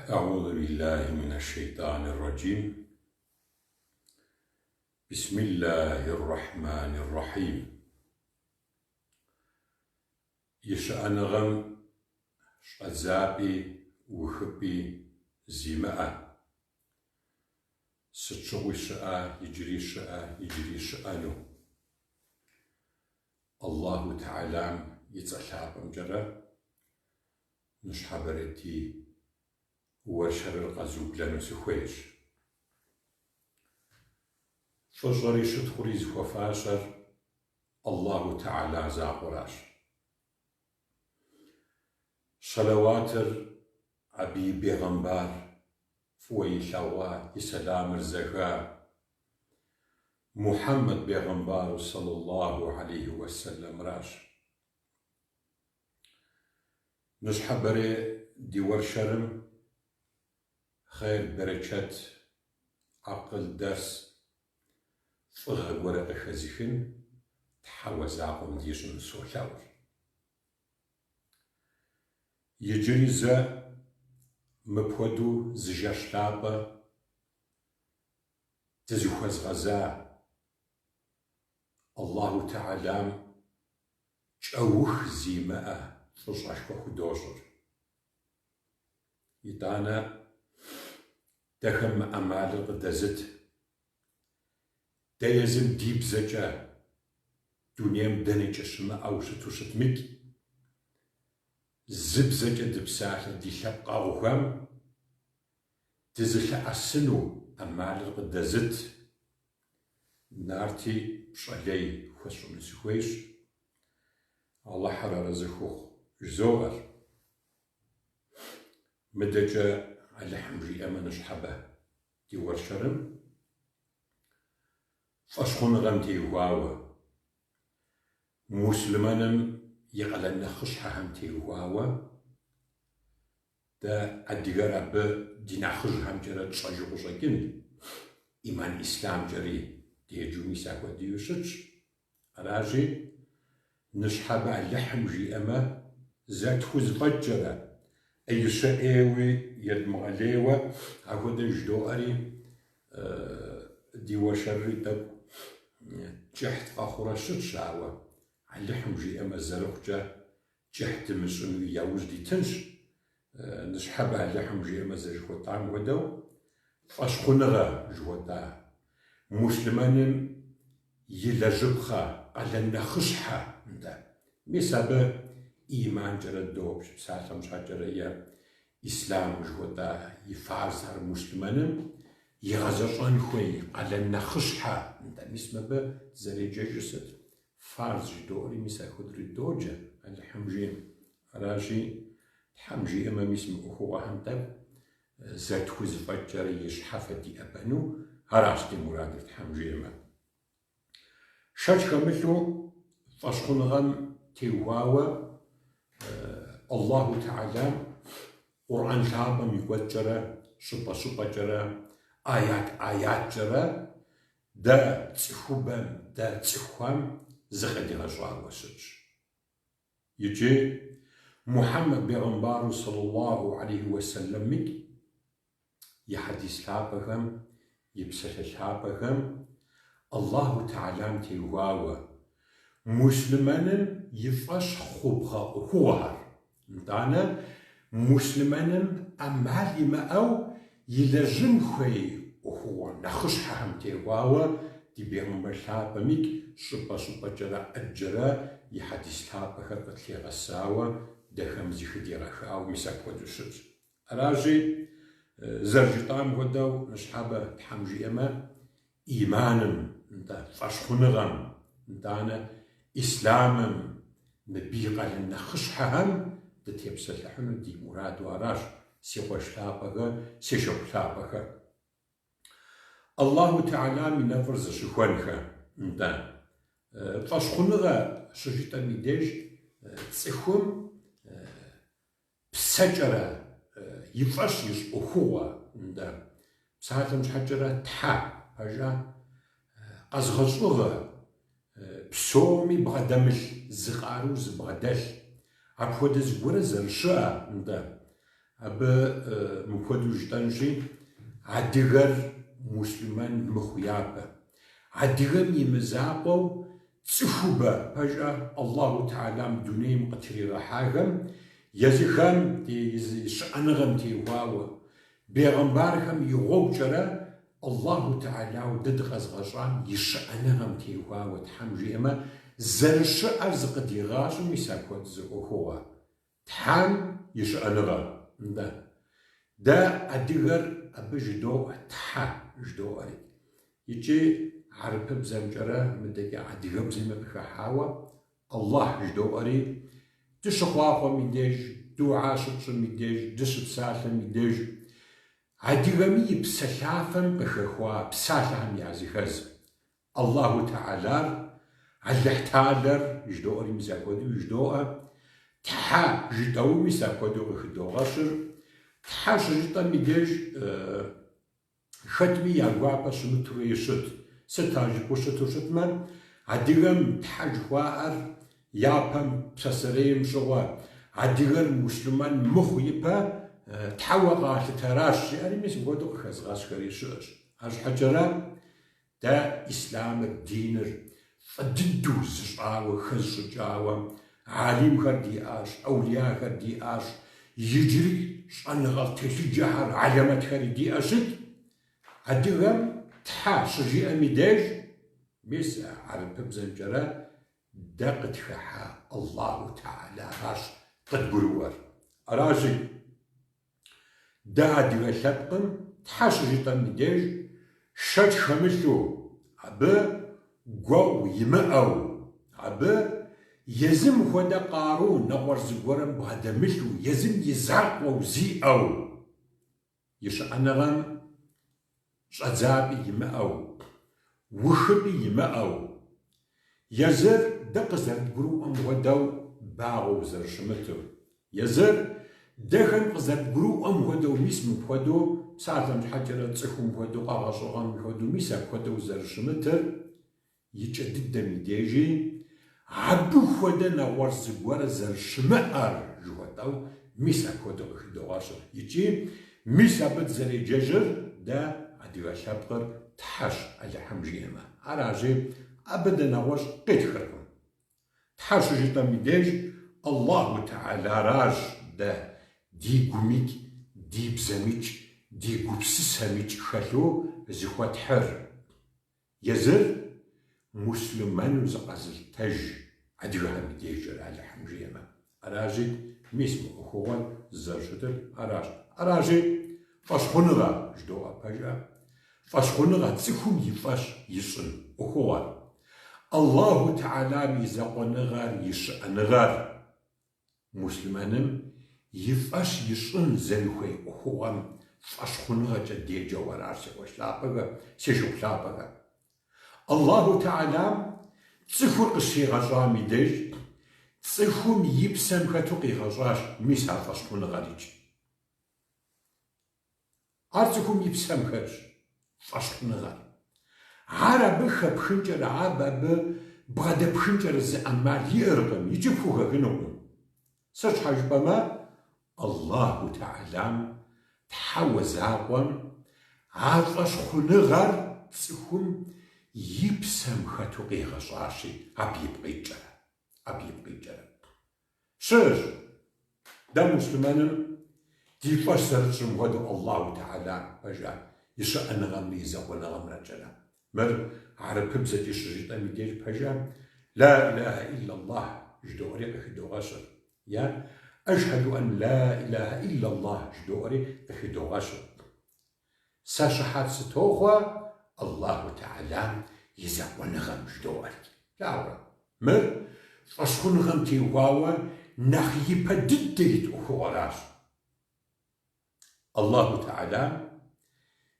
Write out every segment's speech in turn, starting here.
Аӏузу биллахи мина шейтӏани ррэджим. Бисмиллахи ррэхьмани ррэхьим. И щыӏэныгъэм щӏэдзапӏи ухыпӏи зимыӏэ. Сыт щыгъуи щыӏа, иджыри щыӏэ, иджыри щыӏэну. Аллаху Тэхьэлам и цӏэ лъапӏэмкӏэрэ ныщхьэбэрей ди уэршэрыр къэзублэну сыхуейщ. Фӏыщӏэри щытхъури зыхуэфащэр Аллаху Тэхьэла закъуэращ. Щэлэуатыр абы и бегъымбар фӏыуэ илъэгъуа и сэламыр зэха Мухьэммэд бегъымбару сэллаллаху алейхи уэсэлэмращ. Ныщхьэбэрей ди уэршэрым хъер, берычэт, акъыл, дерс, фӏыгъэ гуэрэ къыхэзыхын Тхьэуэ закъуэм дищӏыну солъэӏур. Иджыри зэ мыпхуэдэу зы жэщ лъапӏэ дызыхуэзгъэза Аллаху Тэхьэлам кӏэух зимыӏэ фӏыщӏэшхуэ худощӏыр. Итӏанэ дэхэм мы ӏэмалыр къыдэзыт. Дэ езым ди бзэкӏэ дунейм дэнэкӏэ щымыӏэу щыту щытмикӏ, зы бзэкӏэ дыпсалъэ ди лъэпкъэгъухэм дызылъэӏэсыну ӏэмалыр къыдэзыт Нарти пщӏэ лей хуэсщӏыну сыхуейщ. Алыхьыр арэзы хухъу жызоӏэр. Мыдэкӏэ Алыхьым жиӏэмэ ныщхьэбэ ди уэршэрым фӏэщхъуныгъэм теухуауэ, муслъымэным и къалэн нэхъыщхьэхэм теухуауэ Дэ адыгэр абы ди нэхъыжьхэмкӏэрэ тщӏэжу къыщӏэкӏын, ӏиман ислъамкӏэри деджэу мис ахуэдиу щытщ. Аращи, ныщхьэбэ Алыхьым жиӏэмэ, зэрытхузэфӏэкӏкӏэрэ, ӏеищэ ӏейуи едмыгъэлейуэ ахуэдэ жыдоӏэри, ди уэршэрри тӏэкӏу кӏыхь тфӏэхъурэ щытщ, ауэ Алыхьым жиӏэмэ, зэрыхъукӏэ кӏыхь дымыщӏынуи яужь дитынщ, ныщхьэбэ Алыхьым жиӏэмэ зэрыжыхуэтӏам хуэдэу, фӏэщхъуныгъэ жыхуэтӏа муслъымэным и лэжьыпхъэ къалэн нэхъыщхьэ, нтӏэ. Мис абы ӏиманкӏэрэ добж псалъэм щхьэкӏэрэ е ислъам жыхуэтӏа и фарзхэр муслъымэным игъэзэщӏэн хуей къалэн нэхъыщхьэ, нтӏэ. Мис мыбы дызэреджэжыр сыт? Фарз жыдоӏэри, мис ахуэдэри доджэ, Алыхьым жиӏэм. Аращи, Тхьэм жиӏэмэ, мис мы ӏуэхугъуэхэм тӏэкӏу зэрытхузэфӏэкӏкӏэрэ и щхьэфэ диӏэбэну, аращ ди мурадыр, Тхьэм жиӏэмэ. Шэч хэмылъу, фӏэщхъуныгъэм теухуауэ Аллаху Тэхьэлам Къурӏэн лъапӏэм и кӏуэцӏкӏэрэ, щӏыпӏэ-щӏыпӏэкӏэрэ, аят-аяткӏэрэ Дэ цӏыхубэм, дэ цӏыхухэм зыкъыдигъэщӏауэ щытщ. Икӏи Мухьэммэд бегъымбару сэллаллаху алейхи уэсэлэммикӏ и хьэдис лъапӏэхэм, и псалъэ лъапӏэхэм Аллаху Тэхьэлам теухуауэ муслъымэным и фӏэщ хъупхъэ ӏуэхугъуэхэр Нтӏанэ, муслъымэным ӏэмал имыӏэу илэжьын хуей ӏуэхугъуэ нэхъыщхьэхэм теухуауэ ди бегъымбар лъапӏэмикӏ щӏыпӏэ-щӏыпӏэкӏэрэ ӏэджэрэ и хьэдис лъапӏэхэр къытлъигъэсауэ, дэхэм зыхыдигъэхауэ мис апхуэдэу щытщ. Аращи, зэрыжытӏам хуэдэу, ныщхьэбэ, Тхьэм жиӏэмэ, ӏиманым, нтӏэ, фӏэщхъуныгъэм, нтӏанэ, ислъамым, мыбы и къалэн нэхъыщхьэхэм дытепсэлъыхьыну ди мураду аращ, си къуэш лъапӏэхэ, си шыпхъу лъапӏэхэ. Аллаху Тэхьэлам и нэфӏыр зыщыхуэнхэ, нтӏэ, фӏэщхъуныгъэ щыжытӏэм и деж цӏыхум псэкӏэрэ и фӏэщ ищӏ ӏуэхугъуэ, нтӏэ, псалъэм щхьэкӏэрэ Тхьэ, пэжа, къэзгъэщӏыгъэ, псоми бгъэдэмылъ зы къару зыбгъэдэлъ, апхуэдэ зыгуэрэ зэрыщыӏэ, нтӏэ. Абы мыпхуэдэу жытӏэнщи, адыгэр муслъымэн мыхъу япэ. Адыгэм и мызакъуэу цӏыхубэ, пэжӏэ, Аллаху Тэхьэлам дунейм къытригъэхьахэм езыхэм ди щыӏэныгъэм теухуауэ, бегъымбархэм и гъуэгукӏэрэ Аллаху Тэхьэлау дэ дыкъэзгъэщӏам и щыӏэныгъэм теухуауэ Тхьэм жиӏэмэ, зэрыщыӏэр зыкъыдигъащӏэу мис апхуэдэ зы ӏуэхугъуэ. Тхьэм и щыӏэныгъэ. Нтӏэ. Дэ адыгэр абы жыдоӏэ, Тхьэ жыдоӏэри. Икӏи хьэрыпыбзэмкӏэрэ мыдэкӏэ адыгэбзэми къыхыхьауэ Аллахь жыдоӏэри, дыщыхъуахъуэм и деж, дугьэ щытщӏым и деж, дыщыпсалъэм и деж, адыгэми и псэлъафэм къыхэхуа псалъэхэм языхэз. Аллаху Тэхьэлар, Алыхь Талэр жыдоӏэри мис апхуэдэу жыдоӏэ, Тхьэ жытӏэуи мис апхуэдэу къыхыдогъэщыр. Тхьэ щыжытӏэм и деж хэтми я гуапэ щымытури щыт. Сыт ар жыпӏэу щыту щытмэ, адыгэм Тхьэ жыхуаӏэр япэм пасэрейм щыгъуэ адыгэр муслъымэн мыхъу ипэ Тхьэуэ къалъытэращ, жиӏэри мис мыпхуэдэу къыхэзгъэщхэри щыӏэщ. Арщхьэкӏэрэ Дэ ислъамыр, диныр фӏы дыдэу зыщӏауэ, хэзыщӏыкӏауэ алимхэр диӏащ, ӏэулияхэр диӏащ, иджыри щӏэныгъэлӏ телъыджэхэр, алэмэтхэри диӏэщит. Адыгэм Тхьэ щыжиӏэм и деж, мис а хьэрыпыбзэмкӏэрэ дэ къытхыхьа Аллаху Тэхьэларащ къыдгурыӏуэр. Аращи. Дэ адыгэ лъэпкъым Тхьэ щыжытӏэм и деж, шэч хэмылъу, абы гуэгъу имыӏэу, абы езым хуэдэ къару нэгъуэщӏ зыгуэрым бгъэдэмылъу, езым и закъуэу зиӏэу, и щыӏэныгъэм щӏэдзапӏи имыӏэу, ухыпӏи имыӏэу, езыр дэ къызэрыдгурыӏуэм хуэдэу багъуэу зэрыщымытыр, езыр дэхэм къызэрыдгурыӏуэм хуэдэу мис мыпхуэдэу, псалъэм щхьэкӏэрэ цӏыхум хуэдэу, къэгъэщӏыгъэм хуэдэу, мис апхуэдэу зэрыщымытыр, и кӏэ дыдэм и дежи абы хуэдэ нэгъуэщӏ зыгуэрэ зэрыщымыӏэр жыхуэтӏэу мис апхуэдэу къыхыдогъэщыр. Икӏи мис абы дызэреджэжыр дэ адыгэ лъэпкъыр Тхьэщ, Алыхьым жиӏэмэ. Аращи, абы дэ нэгъуэщӏ къитхыркъым. Тхьэ щыжытӏэм и деж Аллаху Тэхьэларащ дэ ди гумикӏ, ди бзэмикӏ, ди гупсысэмикӏ хэлъу зыхуэтхьыр. Езыр муслъымэну зыкъэзылъытэж адыгэхэм и дежкӏэрэ Алыхьым жиӏэмэ. Аращи, мис мы ӏуэхугъуэр зэрыщытыр аращ. Аращи, фӏэщхъуныгъэ жыдоӏэ, пэжӏэ? Фӏэщхъуныгъэ цӏыхум и фӏэщ ищӏын ӏуэхугъуэр. Аллаху Тэхьэлам и закъуэныгъэр, и щыӏэныгъэр. Муслъымэным и фӏэщ ищӏын зэрыхуей ӏуэхугъуэм фӏэщхъуныгъэкӏэ деджэу аращ, си къуэш лъапӏэхэ, си шыпхъу лъапӏэхэ. Аллаху Тэхьэлам цӏыхур къыщигъэщӏам и деж цӏыхум и псэм хэту къигъэщӏащ мис а фӏэщхъуныгъэрикӏ. Ар цӏыхум и псэм хэтщ, фӏэщхъуныгъэр. Ар абы хэпхынкӏэрэ, ар абы бгъэдэпхынкӏэрэ зы ӏэмал иӏэркъым икӏи пхухэхынукъым. Сыт щхьэ жыпӏэмэ, Аллаху Тэхьэлам, Тхьэуэ закъуэм, а фӏэщхъуныгъэр цӏыхум и псэм хэту къигъэщӏащи, абы ипкъ иткӏэрэ, абы ипкъ иткӏэрэ. Щыщ, дэ муслъымэным ди фӏэщ зэрытщӏым хуэдэу Аллаху Тэхьэлам, пэжа, и щыӏэныгъэмрэ и закъуэныгъэмрэкӏэрэ. Мыр хьэрыпыбзэкӏи щыжытӏэм и деж пэжа, Ла илахьэ иллаллах жыдоӏэри къыхыдогъэщыр. Е Ашхьэду ан ла илахьэ иллаллах жыдоӏэри къыхыдогъэщыр. Сэ щыхьэт сытохъуэ Аллаху Тэхьэлам и закъуэныгъэм жыдоӏэр. Плъагъурэ? Мыр фӏэщхъуныгъэм теухуауэ нэхъ ипэ дыдэ ит ӏуэхугъуэращ. Аллаху Тэхьэлам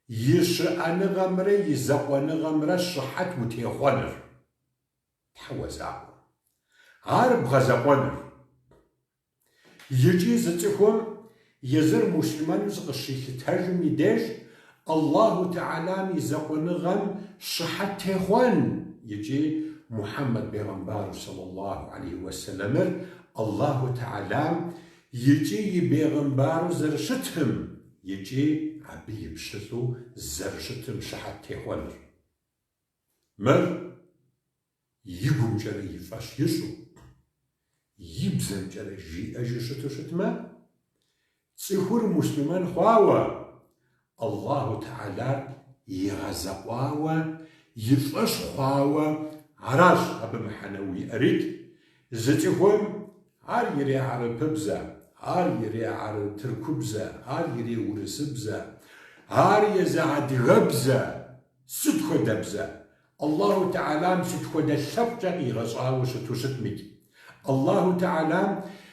и щыӏэныгъэмрэ и закъуэныгъэмрэ щыхьэт утехъуэныр, Тхьэуэ закъуэм. Ар бгъэзэкъуэныр. Икӏи зы цӏыхум езыр муслъымэну зыкъыщилъытэжым и деж Аллаху Тэхьэлам и закъуэныгъэм щыхьэт техъуэн икӏи Мухьэммэд бегъымбару саллаллаху алейхи уэсэлэмыр Аллаху Тэхьэлам. икӏи и бегъымбару зэрыщытым, икӏи абы и пщылӏу зэрыщытым щыхьэт техъуэныр. Мыр и гумкӏэрэ и фӏэщ ищӏу, и бзэмкӏэрэ жиӏэжу щыту щытмэ, цӏыхур муслъымэн хъуауэ, Аллаху Тэхьэлар игъэзэкъуауэ, и фӏэщ хъуауэ аращ абы мыхьэнэу иӏэрикӏ. Зы цӏыхум ар ирехьэрыпыбзэ, ар ирехьэрытыркубзэ, ар иреурысыбзэ, ар езы адыгэбзэ, Сыт хуэдэ бзэ? Аллаху Тэхьэлам сыт хуэдэ лъэпкъкӏэ къигъэщӏауэ щыту щытмикӏ? Аллаху Тэхьэлам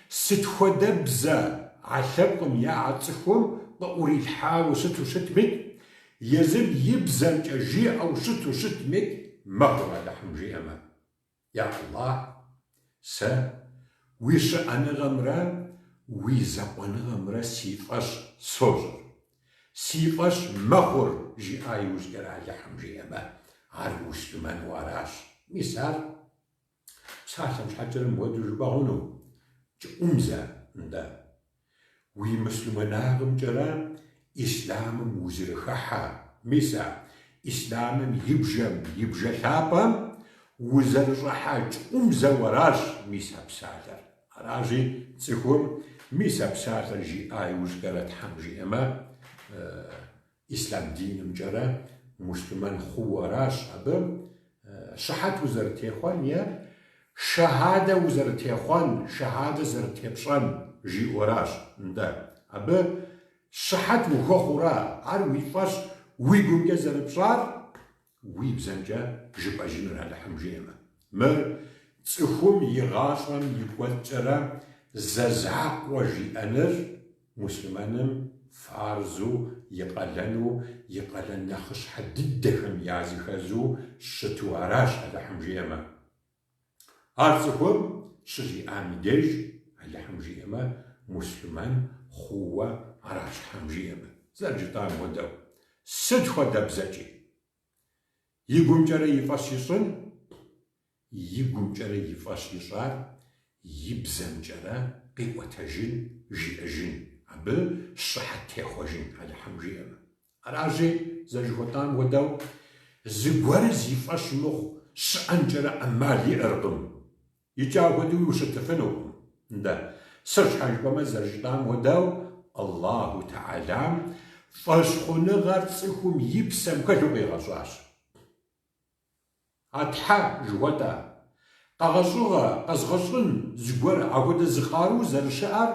сыт хуэдэ бзэ а лъэпкъым е а цӏыхум къыӏурилъхьауэ щыту щытмикӏ, езым и бзэмкӏэ жиӏэу щыту щытмикӏ мэхъур Алыхьым жиӏэмэ. Я Аллахь, сэ уи щыӏэныгъэмрэ уи закъуэныгъэмрэ си фӏэщ сощӏыр. Си фӏэщ мэхъур, жиӏа иужькӏэрэ Алыхьым жиӏэмэ, ар муслъымэну аращ. Мис ар псалъэм щхьэкӏэрэ мыуэду жыпӏэ хъуну, кӏыӏумзэ, нтӏэ. Уи муслъымэнагъымкӏэрэ ислъамым узэрыхыхьэ, мис а ислъамым и бжэм, и бжэ лъапӏэм узэрыщӏыхьэ кӏыӏумзэу аращ мис а псалъэр. Аращи, цӏыхум мис а псалъэр жиӏа иужькӏэрэ Тхьэм жиӏэмэ, Ислъам динымкӏэрэ муслъымэн хъууэ аращ абы щыхьэт узэрытехъуэн е шэхьадэ узэрытехъуэн, шэхьадэ зэрытепщӏэн жиӏэу аращ. Нтӏэ, абы щыхьэт ухуэхъуурэ ар уи фӏэщ уи гумкӏэ зэрыпщӏар уи бзэмкӏэ жыпӏэжыныр Алыхьым жиӏэмэ. Мыр цӏыхум и гъащӏэм и кӏуэцӏкӏэрэ зэ закъуэ жиӏэныр Муслъымэным фарзу и къалэну, и къалэн нэхъыщхьэ дыдэхэм языхэзу щыту аращ Алыхьым жиӏэмэ. Ар цӏыхум щыжиӏам и деж, Алыхьым жиӏэмэ, муслъымэн хъууэ аращ Тхьэм жиӏэмэ. Зэрыжытӏам хуэдэу, сыт хуэдэ бзэкӏи. И гумкӏэрэ и фӏэщ ищӏын, и гумкӏэрэ и фӏэщ ищӏар и бзэмкӏэрэ къиӏуэтэжын, жиӏэжын, абы щыхьэт техъуэжын, Алыхьым жиӏэмэ. Аращи, зэрыжыхуэтӏам хуэдэу, зыгуэр зи фӏэщ мыхъу щыӏэнкӏэрэ ӏэмал иӏэркъым. Икӏи апхуэдэуи ущытыфынукъым. Нтӏэ, сыт щхьэ жыпӏэмэ, зэрыжытӏам хуэдэу, Аллаху Тэхьэлам фӏэщхъуныгъэр цӏыхум и псэм хэлъу къигъэщӏащ. А Тхьэ жыхуэтӏэ, къэгъэщӏыгъэ, къэзгъэщӏын зыгуэр, апхуэдэ зы къару зэрыщыӏэр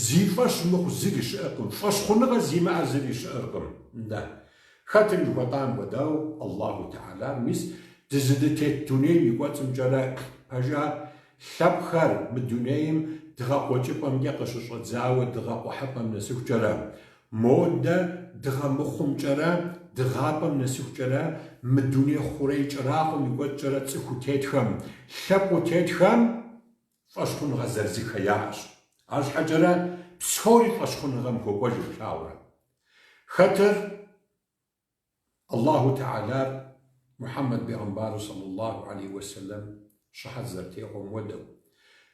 зи фӏэщ мыхъу зыри щыӏэкъым, фӏэщхъуныгъэ зимыӏэ зыри щыӏэркъым. Нтӏэ, хэтым жыхуэтӏам хуэдэу, Аллаху Тэхьэлам, мис, дызыдытет дунейм и кӏуэцӏымкӏэрэ, пэжа, лъэпкъхэр мы дунейм дыгъэ къуэкӏыпӏэмкӏэ къыщыщӏэдзауэ дыгъэ къухьэпӏэм нэсыхукӏэрэ, Модэ дыгъэ мыхъумкӏэрэ, дыгъапӏэм нэсыхукӏэрэ, мы дуней хъурей кӏэрахъуэм и кӏуэцӏкӏэрэ цӏыхуу тетхэм, лъэпкъыу тетхэм фӏэщхъуныгъэ зырызыххэ яӏэщ. Арщхьэкӏэрэ псори фӏэщхъуныгъэм хуэкӏуэжу плъагъурэ. Хэтыр? Аллаху Тэхьэлар Мухьэммэд бегъымбару сэллаллаху алейхи уэсэлэм щыхьэт зэрытехъуэм хуэдэу.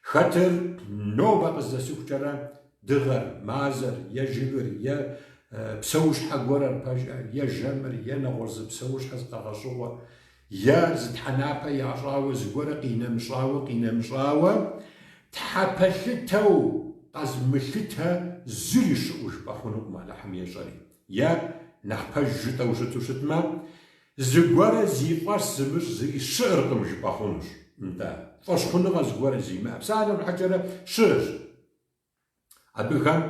Хэтыр нобэ къыздэсыхукӏэрэ дыгъэр, мазэр, е жыгыр, е псэущхьэ гуэрэр, пэжӏэ, е жэмыр, е нэгъуэщӏ зы псэущхьэ зы къэгъэщӏыгъуэ, е зы тхьэнапэ ящӏауэ зыгуэрэ къинэмыщӏауэ къинэмыщӏауэ, тхьэпэлъытэу къэзмылъытэ зыри щыӏэу жыпӏэ хъунукъым Алыхьым ещӏэри. Е, нэхъ пэж жытӏэу щыту щытмэ, зыгуэрэ зи фӏэщ зымыщӏ зыри щыӏэркъым жыпӏэ хъунущ. Нтӏэ, фӏэщхъуныгъэ зыгуэрэ зимыӏэ псалъэм щхьэкӏэрэ щыӏэщ. Абыхэм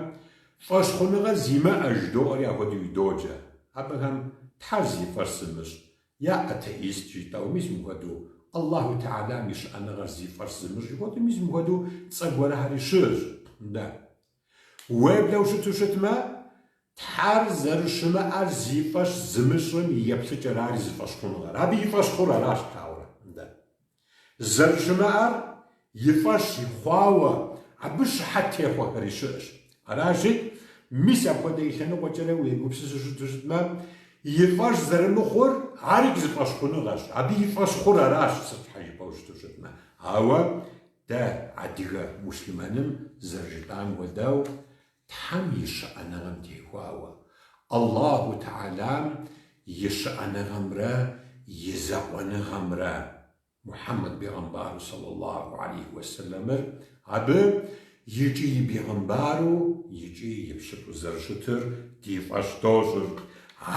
фӏэщхъуныгъэ зимыӏэ жыдоӏэри апхуэдэуи доджэ. Абыхэм Тхьэр зи фӏэщ зымыщӏ, е атеист жытӏэу, мис мыхуэдэу, Аллаху Тэхьэлам и щыӏэныгъэр зи фӏэщ зымыщӏ жыхуэтӏэу, мис мыхуэдэу цӏэ гуэрэхэри щыӏэщ. Нтӏэ. Уеблэу щыту щытмэ, Тхьэр зэрыщымыӏэр зи фӏэщ зымыщӏым и еплъыкӏэр ари зы фӏэщхъуныгъэр. Абы и фӏэщ хъур аращ, плъагъурэ? Нтӏэ. Зэрыщымыӏэр и фӏэщ хъуауэ, абы щыхьэт техъуэхэри щыӏэщ. Аращи, мис апхуэдэ и лъэныкъуэкӏэрэ уегупсысу щыту щытмэ, и фӏэщ зэрымыхъур арикӏ зы фӏэщхъуныгъэщ. Абы и фӏэщ хъур аращ, сыт щхьэ жыпӏэу щыту щытмэ. Ауэ. Дэ, адыгэ муслъымэным зэрыжытӏам хуэдэу, Тхьэм и щыӏэныгъэм техуауэ, Аллаху Тэхьэлам и щыӏэныгъэмрэ и закъуэныгъэмрэ, Мухьэммэд бегъымбару сэллаллаху алейхи уэсэлэмыр абы икӏи и бегъымбару, икӏи и пщылӏу зэрыщытыр ди фӏэщ дощӏыр.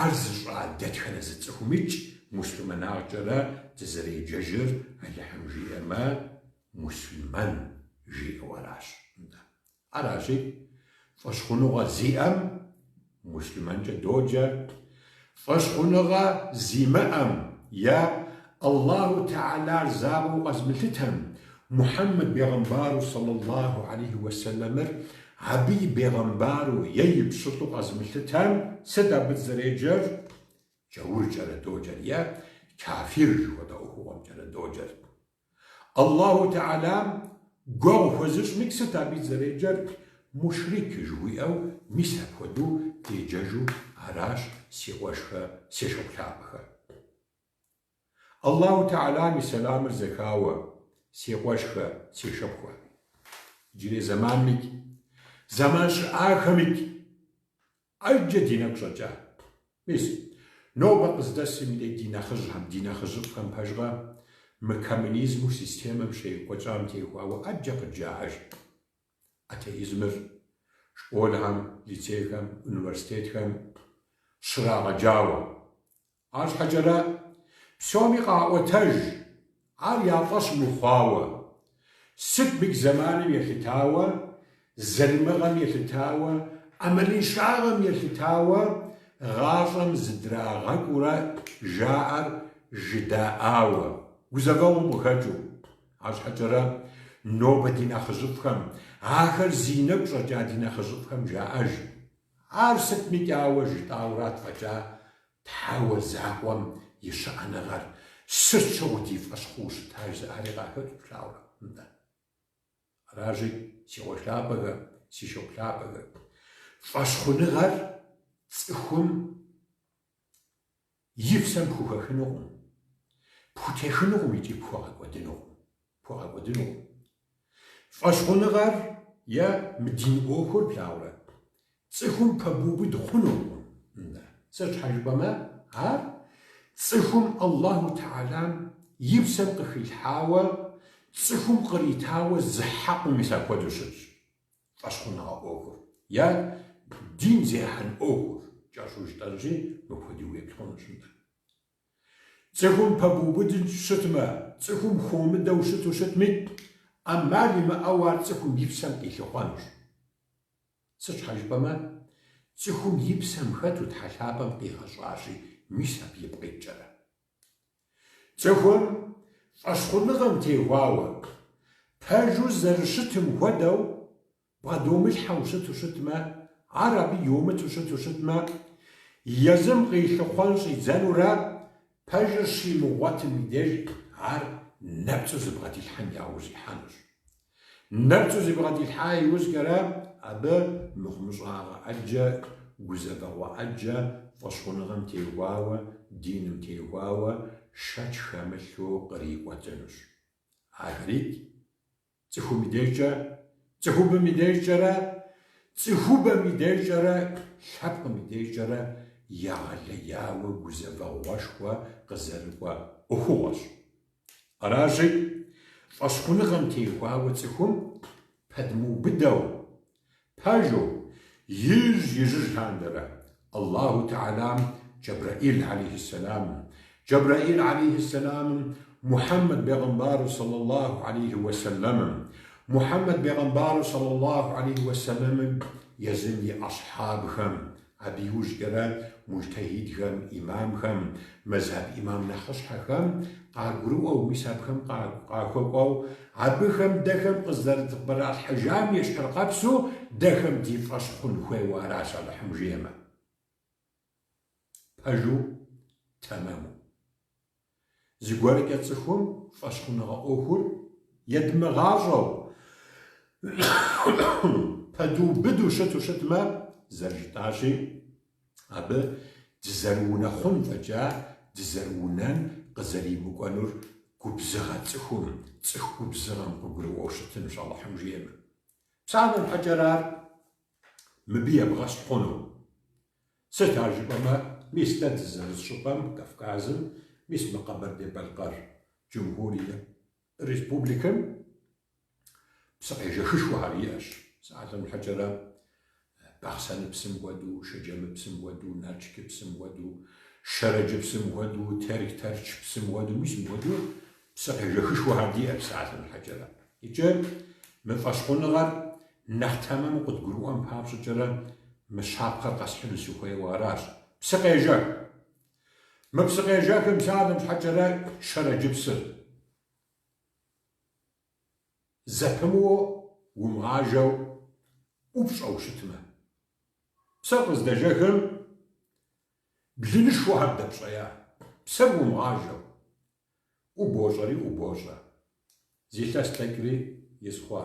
Ар зыщӏа дэтхэнэ зы цӏыхумикӏ муслъымэнагъкӏэрэ дызэреджэжыр Алыхьым жиӏэмэ, муслъымэн жиӏэу аращ. Нтӏэ. Аращи, фӏэщхъуныгъэ зиӏэм муслъымэнкӏэ доджэ, фӏэщхъуныгъэ зимыӏэм е Аллаху Тэхьэлар закъуэу къэзмылъытэм, Мухьэммэд бегъымбару сэллаллаху алейхи уэсэлэмыр абы и бегъымбару е и пщылӏу къэзмылъытэм, сыт абы дызэреджэр? Джауркӏэрэ доджэр е кафир жыхуэтӏэ ӏуэхугъуэмкӏэрэ доджэр. Аллаху Тэхьэлам гуэгъу хуэзыщӏмикӏ сыт абы зэреджэр? Мушрик жыхуиӏэу мис апхуэдэу деджэжу аращ, си къуэшхэ, си шыпхъу лъапӏэхэ. Аллаху Тэхьэлам и сэламыр зэхауэ, си къуэшхэ, си шыпхъухэ. Иджырей зэманмикӏ, зэман щыӏахэмикӏ ӏэджэ ди нэгу щӏэкӏа. Мис, нобэ къыздэсым и дей ди нэхъыжьхэм, ди нэхъыжьыфӏхэм пэжкъэ, мы коммунизму системэм щекӏуэкӏам теухуауэ ӏэджэ къыджаӏэж. Атеизмыр школхэм, лицейхэм, университетхэм щрагъэджауэ. Арщхьэкӏэрэ псоми къаӏуэтэж, ар я фӏэщ мыхъуауэ. Сытмикӏ зэманым елъытауэ, залымыгъэм елъытауэ, ӏэмалыншагъэм елъытауэ гъащӏэм зыдрагъэкӏуурэ жаӏэр жыдаӏауэ, гузэвэгъуэм къыхэкӏыу. Арщхьэкӏэрэ нобэ ди нэхъыжьыфӏхэм, ахэр зи нэгу щӏэкӏа ди нэхъыжьыфӏхэм жаӏэж, ар сытмикӏ ауэ жытӏаурат фӏэкӏа Тхьэуэ закъуэм и щыӏэныгъэр сыт щыгъуи ди фӏэщ хъууэ щыта жызыӏари къахэкӏ плъагъурэ? Нтӏэ. Аращи, си къуэш лъапӏэхэ, си шыпхъу лъапӏэхэ, фӏэщхъуныгъэр цӏыхум и псэм пхухэхынукъым, пхутехынукъым икӏи пхуэгъэкӏуэдынукъым. Пхуэгъэкӏуэдынукъым. Фӏэщхъуныгъэр е мы дин ӏуэхур плъагъурэ, цӏыхум пэбубыд хъунукъым. Сыт щхьэ жыпӏэмэ, ар цӏыхум Аллаху Тэхьэлам и псэм къыхилъхьауэ, цӏыхум къритауэ зы хьэкъыу мис апхуэдэу щытщ. Фӏэщхъуныгъэ ӏуэхур е дин зехьэн ӏуэхур, кӏэщӏу жытӏэнщи, мыпхуэдэу уеплъ хъунущ. Нтӏэ. Цӏыхум пэбубыду щытмэ, цӏыхум хуомыдэу щыту щытми, ӏэмал имыӏэу ар цӏыхум и псэм къилъыхъуэнущ. Сыт щхьэ жыпӏэмэ, цӏыхум и псэм хэту Тхьэ лъапӏэм къигъэщӏащи, мис абы ипкъ иткӏэрэ. Цӏыхум фӏэщхъуныгъэм техуауэ, пэжу зэрыщытым хуэдэу, бгъэдомылъхьэу щыту щытмэ, ар абы йомыту щыту щытмэ, езым къилъыхъуэн щӏидзэнурэ, пэжыр щимыгъуэтым и деж ар нэпцӏу зыбгъэдилъхьэн яужь ихьэнущ. Нэпцӏу зыбгъэдилъхьа иужькӏэрэ абы мыхъумыщӏагъэ ӏэджэ, гузэвэгъуэ ӏэджэ, фӏэщхъуныгъэм теухуауэ, диным теухуауэ шэч хэмылъу кърикӏуэкӏынущ. Ахэрикӏ Цӏыхум и дежкӏэ, цӏыхубэм и дежкӏэрэ, цӏыхубэм и дежкӏэрэ, лъэпкъым и дежкӏэрэ егъэлеяуэ гузэвэгъуэшхуэ къызэрыкӏуэ ӏуэхугъуэщ. Аращи, фӏэщхъуныгъэм теухуауэ цӏыхум пэдмыубыдэу, Пэжу, ижь-ижьыж лъандэрэ, Аллаху Тэхьэлам Джэбрэӏил алейхьиссэламым, Джэбрэӏил алейхьиссэламым Мухьэммэд бегъымбару сэллаллаху алейхи уэсэлэмым, Мухьэммэд бегъымбару сэллаллаху алейхи уэсэлэмым езым и асхьабхэм, Абы иужькӏэрэ муджтэхидхэм, имамхэм, мэзхьэб имам нэхъыщхьэхэм къагурыӏуэу, мис абыхэм къахуэкӏуэу, абыхэм дэхэм къызэрытбгъэдалъхьэжам ещхьыркъэпсу дэхэм ди фӏэщ хъун хуейуэ аращ Алыхьым жиӏэмэ. Пэжу, тэмэму. Зыгуэркӏэ цӏыхум фӏэщхъуныгъэ ӏуэхур едмыгъащӏэу, пэдубыду щыту щытмэ, зэрыжытӏащи, абы дызэрыунэхъун фӏэкӏа дызэрыунэн къызэримыкӏуэнур. губзыгъэ цӏыхум, цӏыху губзыгъэм къыгурыӏуэу щытынущ, Алыхьым жиӏэмэ. Псалъэм щхьэкӏэрэ ар мыбы ебгъэщхь хъуну. Сыт ар жыпӏэмэ, мис дэ дызэрыс щӏыпӏэм, Кавказым, мис мы Къэбэрдей-Балъкъэр Джумхурие Республикэм псыкъежэхышхуэхэр иӏэщ. Псалъэм щхьэкӏэрэ, Бахъсэныпсым хуэдэу, Шэджэмыпсым хуэдэу, Налшыкыпсым хуэдэу, Шэрэджыпсым хуэдэу, Терк Тэрч псым хуэдэу, мис мыпхуэдэу псыкъежэхышхуэхэр диӏэ псалъэм щхьэкӏэрэ. Иджы мы фӏэщхъуныгъэр нэхъ тэмэму къыдгурыӏуэн папщӏэкӏэрэ мы щапхъэр къэсхьыну сыхуейуэ аращ. Псыкъежэх. Мы псыкъежэхым псалъэм щхьэкӏэрэ Шэрэджыпсыр. Зэпымыуэ умыгъажэу ӏупщӏэу щытмэ. Псыр къыздэжэхым блынышхуэхэр дэпщӏея, псыр умыгъажэу ӏубощӏэри ӏубощӏэ. Зы илъэс дэкӏри из хъуа.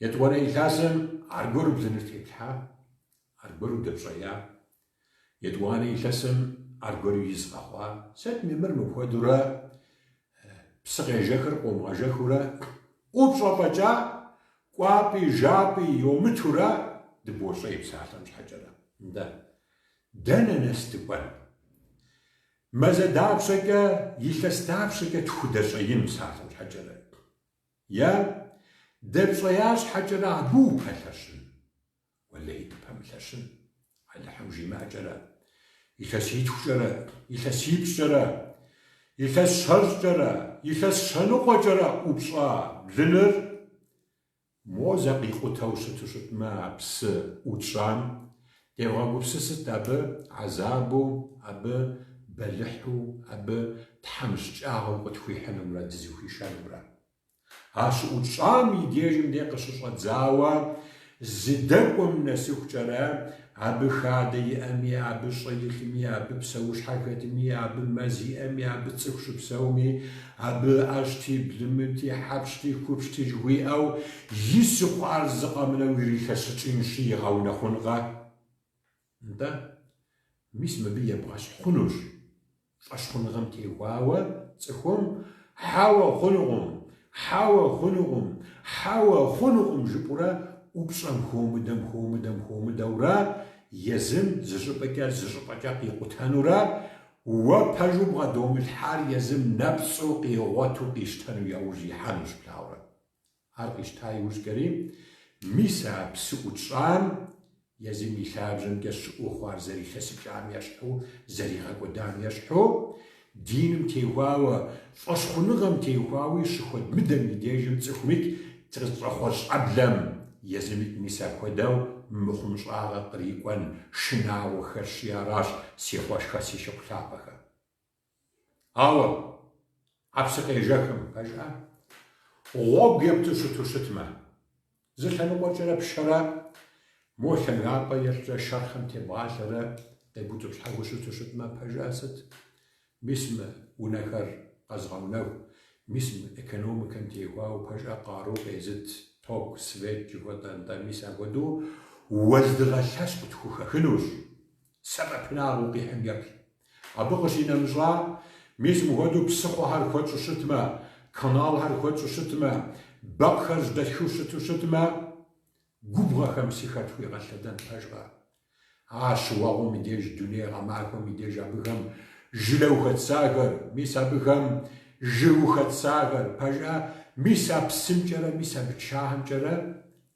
Етӏуанэ илъэсым аргуэру блыныр теплъхьа, аргуэру дэпщӏея. Етӏуанэ илъэсым аргуэру из къэхъуа. Сытми мыр мыпхуэдэурэ псы къежэхыр къомыгъэжэхыурэ ӏупщӏэ фӏэкӏа, кӏуапӏи жапӏи йомытурэ дыбощӏей псалъэм щхьэкӏэрэ. Нтӏэ, дэнэ нэс дыкӏуэн? Мазэ дапщэкӏэ, илъэс дапщэкӏэ тхудэщӏеин псалъэм щхьэкӏэрэ? Е дэпщӏея щхьэкӏэрэ абы упэлъэщын? Уэлэхьи, дыпэмылъэщын, Алыхьым жимыӏэкӏэрэ, илъэситхукӏэрэ, илъэсипщӏкӏэрэ, илъэс щэщӏкӏэрэ, илъэс щэныкъуэкӏэрэ ӏупщӏа блыныр мо зэ къикъутэу щыту щытмэ а псы ӏутщӏам, девгъэгупсысыт абы гьэзабу, абы бэлыхьу, абы тхьэмыщкӏагъэу къытхуихьынумрэ дызыхуишэнумрэ. А щыӏутщӏам и дежым де къыщыщӏэдзауэ, зыдэкӏуэм нэсыхукӏэрэ, абы хадэ иӏэми, абы щӏы илъми, абы псэущхьэ хэтми, абы мэз иӏэми, абы цӏыху щыпсэуми, абы ӏэщти, былымти, хьэпщти, хупщти жыхуиӏэу, ису хъуар зы къэмынэу ирилъэсыкӏынщи, игъэунэхъункъэ? Нтӏэ, мис мыбы ебгъэщхь хъунущ. Фӏэщхъуныгъэм теухуауэ цӏыхум хьэуэ хъунукъым, хьэуэ хъунукъым, хьэуэ хъунукъым жыпӏурэ ӏупщӏэм хуомыдэм, хуомыдэм, хуомыдэурэ езым зыщӏыпӏэкӏэ, зыщӏыпӏэкӏэ къикъутэнурэ уэ пэжу бгъэдомылъхьар езым нэпцӏу къигъуэту къищтэну яужь ихьэнущ, плъагъурэ. Ар къищта иужькӏэри, мис а псы ӏутщӏам езым и лъабжьэмкӏэ щыӏэу хъуар зэрилъэсыкӏам ещхьу, зэригъэкӏуэдам ещхьу, диным теухуауэ, фӏэщхъуныгъэм теухуауи щыхуэдмыдэм и дежым цӏыхумикӏ къытщӏэхъуэ щӏэблэм езымикӏ мис апхуэдэу мыхъумыщӏагъэ кърикӏуэн шынагъуэ хэлъщи аращ, си къуэшхэ, си шыпхъу лъапӏэхэ. Ауэ а псы къежэхым, пэжа, гъуэгу епту щыту щытмэ, зы лъэныкъуэкӏэрэ пшэрэ мо лъагапӏэ ещӏрэ шэрхъым тебгъалъэрэ къебутӏыпщхьэу щыту щытмэ, пэжа сыт? Мис мы унэхэр къэзгъэунэху, мис мы экономикэм теухуауэ пэжа къару къезыт ток, свет жыхуэтӏэ, нтӏэ, мис апхуэдэу уэздыгъэ лъэщ къытхухэхынущ. Сэбэпынагъыу къихьым еплъ. Абы къыщинэмыщӏа, мис мыхуэдэу псыхъуэхэр хуэтщӏу щытмэ, каналхэр хуэтщӏу щытмэ, бэкхъхэр жьдэтхыу щыту щытмэ, губгъуэхэм псыхэр тхуигъэлъэдэн пэжкъэ? А щыуэгъум и деж, дуней гъэмахуэм и деж абыхэм жылэу хэтсахэр, мис абыхэм жыгыу хэтсахэр, пэжа, мис а псымкӏэрэ, мис абы тшахэмкӏэрэ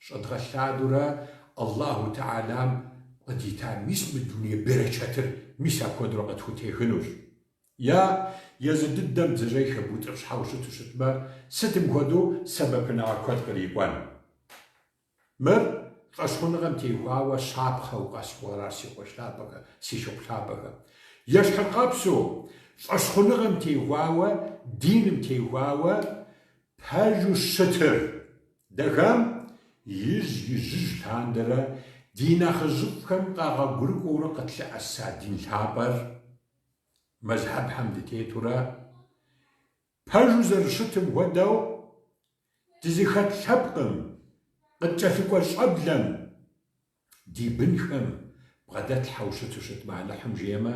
Щӏэдгъэлъадурэ Аллаху Тэхьэлам къыдита мис мы дуней берэчэтыр мис апхуэдэурэ къытхутехынущ. Е езы дыдэм бдзэжьей хэбутӏыпщхьэу щыту щытмэ, сытым хуэдэу сэбэпынагъэ куэд кърикӏуэн. Мыр фӏэщхъуныгъэм теухуауэ щапхъэу къэсхьу аращ, си къуэш лъапӏэхэ, си шыпхъу лъапӏэхэ. Ещхьыркъабзэу, фӏэщхъуныгъэм теухуауэ, диным теухуауэ Пэжу щытыр дэхэм ижь-ижьыж лъандэрэ ди нэхъыжьыфӏхэм къагъэгурыкӏуэурэ къытлъэӏэса дин лъапӏэр мэзхьэбхэм дытетурэ пэжу зэрыщытым хуэдэу дызыхэт лъэпкъым, къыткӏэлъыкӏуэ щӏэблэм, Ди бынхэм бгъэдэтлъхьэу щыту щытмэ, Алыхьым жиӏэмэ,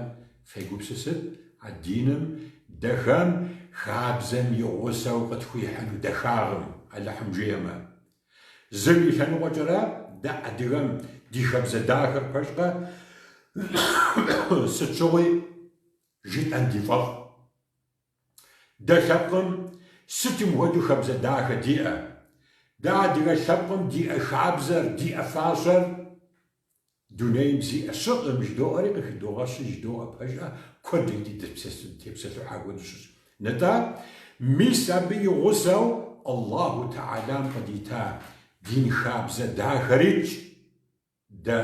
фегупсысыт, а диным дэхэм хабзэм и гъусэу къытхуихьыну дахагъым, Алыхьым жиӏэмэ. Зым и лъэныкъуэкӏэрэ дэ адыгэм ди хабзэ дахэр пэжкъэ, сыт щыгъуи жытӏэн ди фӏэфӏ. Дэ лъэпкъым сытым хуэдэу хабзэ дахэ диӏэ? Дэ адыгэ лъэпкъым диӏэ хабзэр, диӏэ фащэр дунейм зиӏэ щыӏэкъым жыдоӏэри къыхыдогъэщи жыдоӏэ пэжӏэ, куэд икӏи дытепсэлъыхьа хуэдэу щытщ. Нтӏэ, мис абы и гъусэу Аллаху Тэхьэлам къыдита дин хабзэ дахэрикӏ. Дэ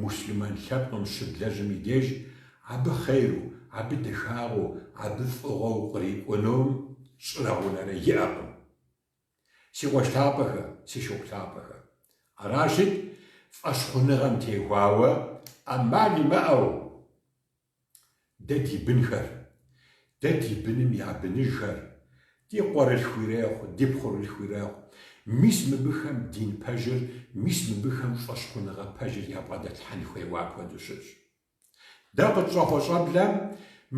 муслъымэн лъэпкъым щыдлэжьым и деж абы хъейру, абы дахагъэу, абы фӏыгъуэу кърикӏуэнум щӏырэ гъунэрэ иӏэкъым. Си къуэш лъапӏэхэ, си шыпхъу лъапӏэхэ. Аращи, фӏэщхъуныгъэм техуауэ ӏэмал имыӏэу Дэ ди бынхэр, дэ ди быным я быныжхэр, ди къуэрылъху ирехъу, ди пхъурылъху ирехъу, мис мыбыхэм дин пэжыр, мис мыбыхэм фӏэщхъуныгъэ пэжыр ябгъэдэтлъхьэн хуейуэ апхуэдэу щытщ. Дэ къытщӏэхъуэ щӏэблэм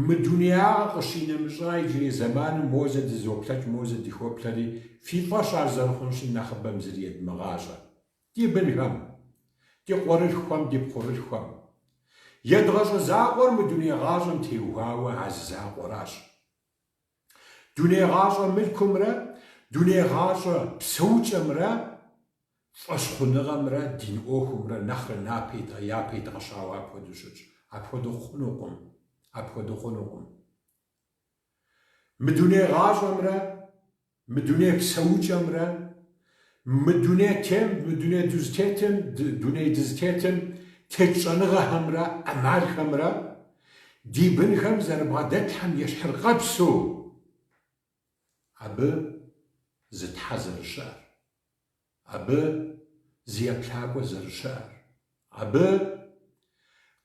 мы дунеягъэ къыщинэмыщӏа иджырей зэманым мозэ дызоплъэкӏ, мозэ дыхоплъэри, фи фӏэщ ар зэрыхъунщи, нэхъыбэм зыри едмыгъащӏэ. Ди бынхэм, ди къуэрылъхухэм, ди пхъурылъхухэм. Едгъэщӏэ закъуэр мы дуней гъащӏэм теухуауэ а зы закъуэращ. Дуней гъащӏэ мылъкумрэ дуней гъащӏэ псэукӏэмрэ фӏэщхъуныгъэмрэ дин ӏуэхумрэ нэхърэ напэ япэ идгъэщауэ апхуэдэу щытщ. Апхуэдэу хъунукъым. Апхуэдэу хъунукъым. Мы дуней гъащӏэмрэ Мы дуней псэукӏэмрэ мы дуней тем, мы дуней дызытетым, дуней дызытетым тет щӏэныгъэхэмрэ ӏэмалхэмрэ ди бынхэм зэрыбгъэдэтлъхьэм ещхьыркъэпсу абы зы Тхьэ зэрыщыӏэр, абы зы еплъакӏуэ зэрыщыӏэр, абы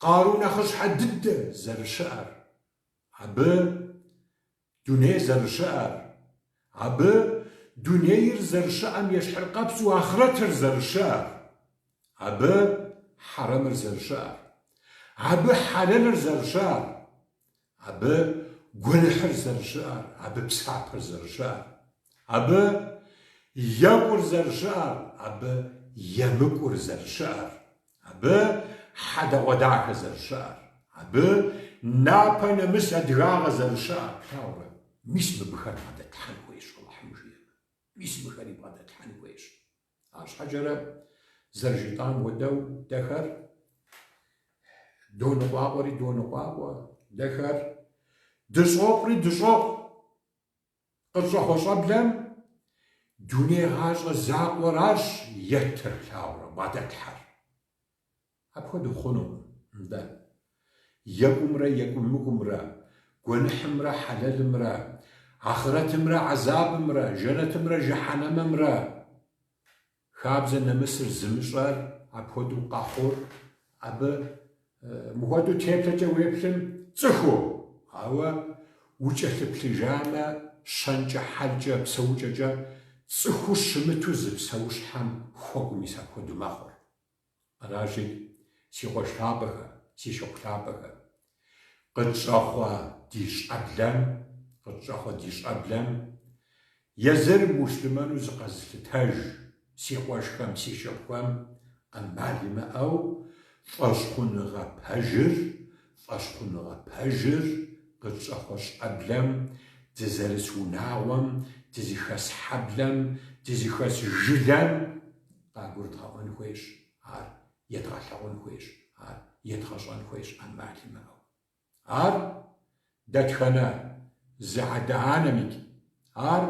къару нэхъыщхьэ дыдэ зэрыщыӏэр, абы Дуней зэрыщыӏэр, абы дунейр зэрыщыӏэм ещхьыркъэпсу ахърэтыр зэрыщыӏэр, абы хьэрэмыр зэрыщыӏэр, абы хьэлэлыр зэрыщыӏэр, абы гуэныхьыр зэрыщыӏэр, абы псапэр зэрыщыӏэр, абы екӏур зэрыщыӏэр, абы емыкӏур зэрыщыӏэр. Абы хьэдэгъуэдахэ зэрыщыӏэр, абы напэ нэмыс адыгагъэ зэрыщыӏэр плъагъурэ, мис мыбыхэр бгъэдэтлъхьэн хуейщ, Алыхьым жиӏэмэ. Мис мыхэри бгъэдэтлъхьэн хуейщ. Арщхьэкӏэрэ, зэрыжытӏам хуэдэу, дэхэр доныкъуакъуэри доныкъуакъуэ, дэхэр дыщӏокъури дыщӏокъу. Къытщӏэхъуэ щӏэблэм дуней гъащӏэ закъуэращ еттыр плъагъурэ, бгъэдэтлъхьэр. Апхуэдэу хъунукъым, нтӏэ. Екӏумрэ екӏумыкӏумрэ, гуэныхьымрэ хьэлэлымрэ, ахърэтымрэ гӏэзабымрэ, жэнэтымрэ жыхьэнэмэмрэ Хабзэ нэмысыр зымыщӏэр апхуэдэу къэхъур, абы мыхуэдэу теплъэкӏэ уеплъым цӏыхуу, ауэ укӏэлъыплъыжамэ, щэнкӏэ, хьэлкӏэ, псэукӏэкӏэ цӏыхуу щымыту зы псэущхьэм хуэкӏуэу мис апхуэдэу мэхъур. Аращи, си къуэш лъапӏэхэ, си шыпхъу лъапӏэхэ, къытщӏэхъуэ ди щӏэблэм, къытщӏэхъуэ ди щӏэблэм езыр муслъымэну зыкъэзылъытэж си къуэшхэм, си шыпхъухэм ӏэмал имыӏэу фӏэщхъуныгъэ пэжыр, фӏэщхъуныгъэ пэжыр къытщӏэхъуэ щӏэблэм, дызэрыс унагъуэм, дызыхэс хьэблэм, дызыхэс жылэм къагурыдгъэӏуэн хуейщ, ар едгъэлъэгъун хуейщ, ар едгъэщӏэн хуейщ ӏэмал имыӏэу. Ар дэтхэнэ зы адэ-анэмикӏ, ар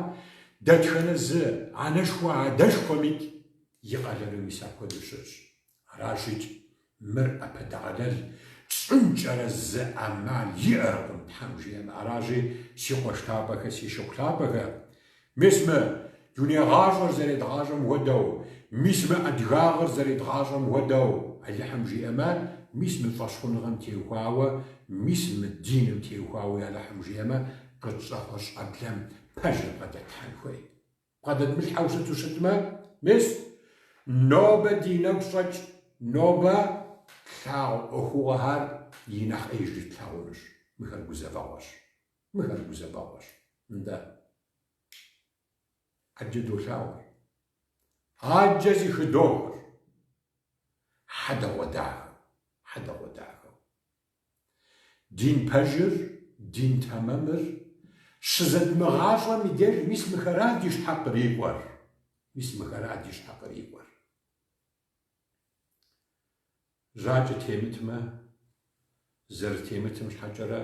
дэтхэнэ зы анэшхуэ-адэшхуэмикӏ и къалэну мис апхуэдэу щытщ. Аращикӏ мыр ӏэпэдэгъэлэл тщӏынкӏэрэ зы ӏэмал иӏэркъым, Тхьэм жиӏэмэ. Аращи, си къуэш лъапӏэхэ, си шыпхъу лъапӏэхэ, мис мы дуней гъащӏэр зэредгъащӏэм хуэдэу, мис мы адыгагъэр зэредгъащӏэм хуэдэу, Алыхьым жиӏэмэ, мис мы фӏэщхъуныгъэм теухуауэ, мис мы диным теухуауэ Алыхьым жиӏэмэ, къытщӏэхъуэ щӏэблэм пэжыр бгъэдэтлъхьэн хуей. Бгъэдэдмылъхьэу щыту щытмэ, мис, нобэ ди нэгу щӏэкӏ, нобэ тлъагъу ӏуэхугъуэхэр и нэхъ ӏеижри тлъагъунущ. Мыхэр гузэвэгъуэщ. Мыхэр гузэвэгъуэщ. Нтӏэ. ӏэджэ долъагъур. ӏэджэ зыхыдохыр. Хьэдэгъуэдахэу, хьэдэгъуэдахэу. Дин пэжыр, дин тэмэмыр щызэдмыгъащӏэм и деж мис мыхэра ди щхьэ кърикӏуэр. Мис мыхэра ди щхьэ кърикӏуэр. Жьакӏэ темытмэ, зэрытемытым щхьэкӏэрэ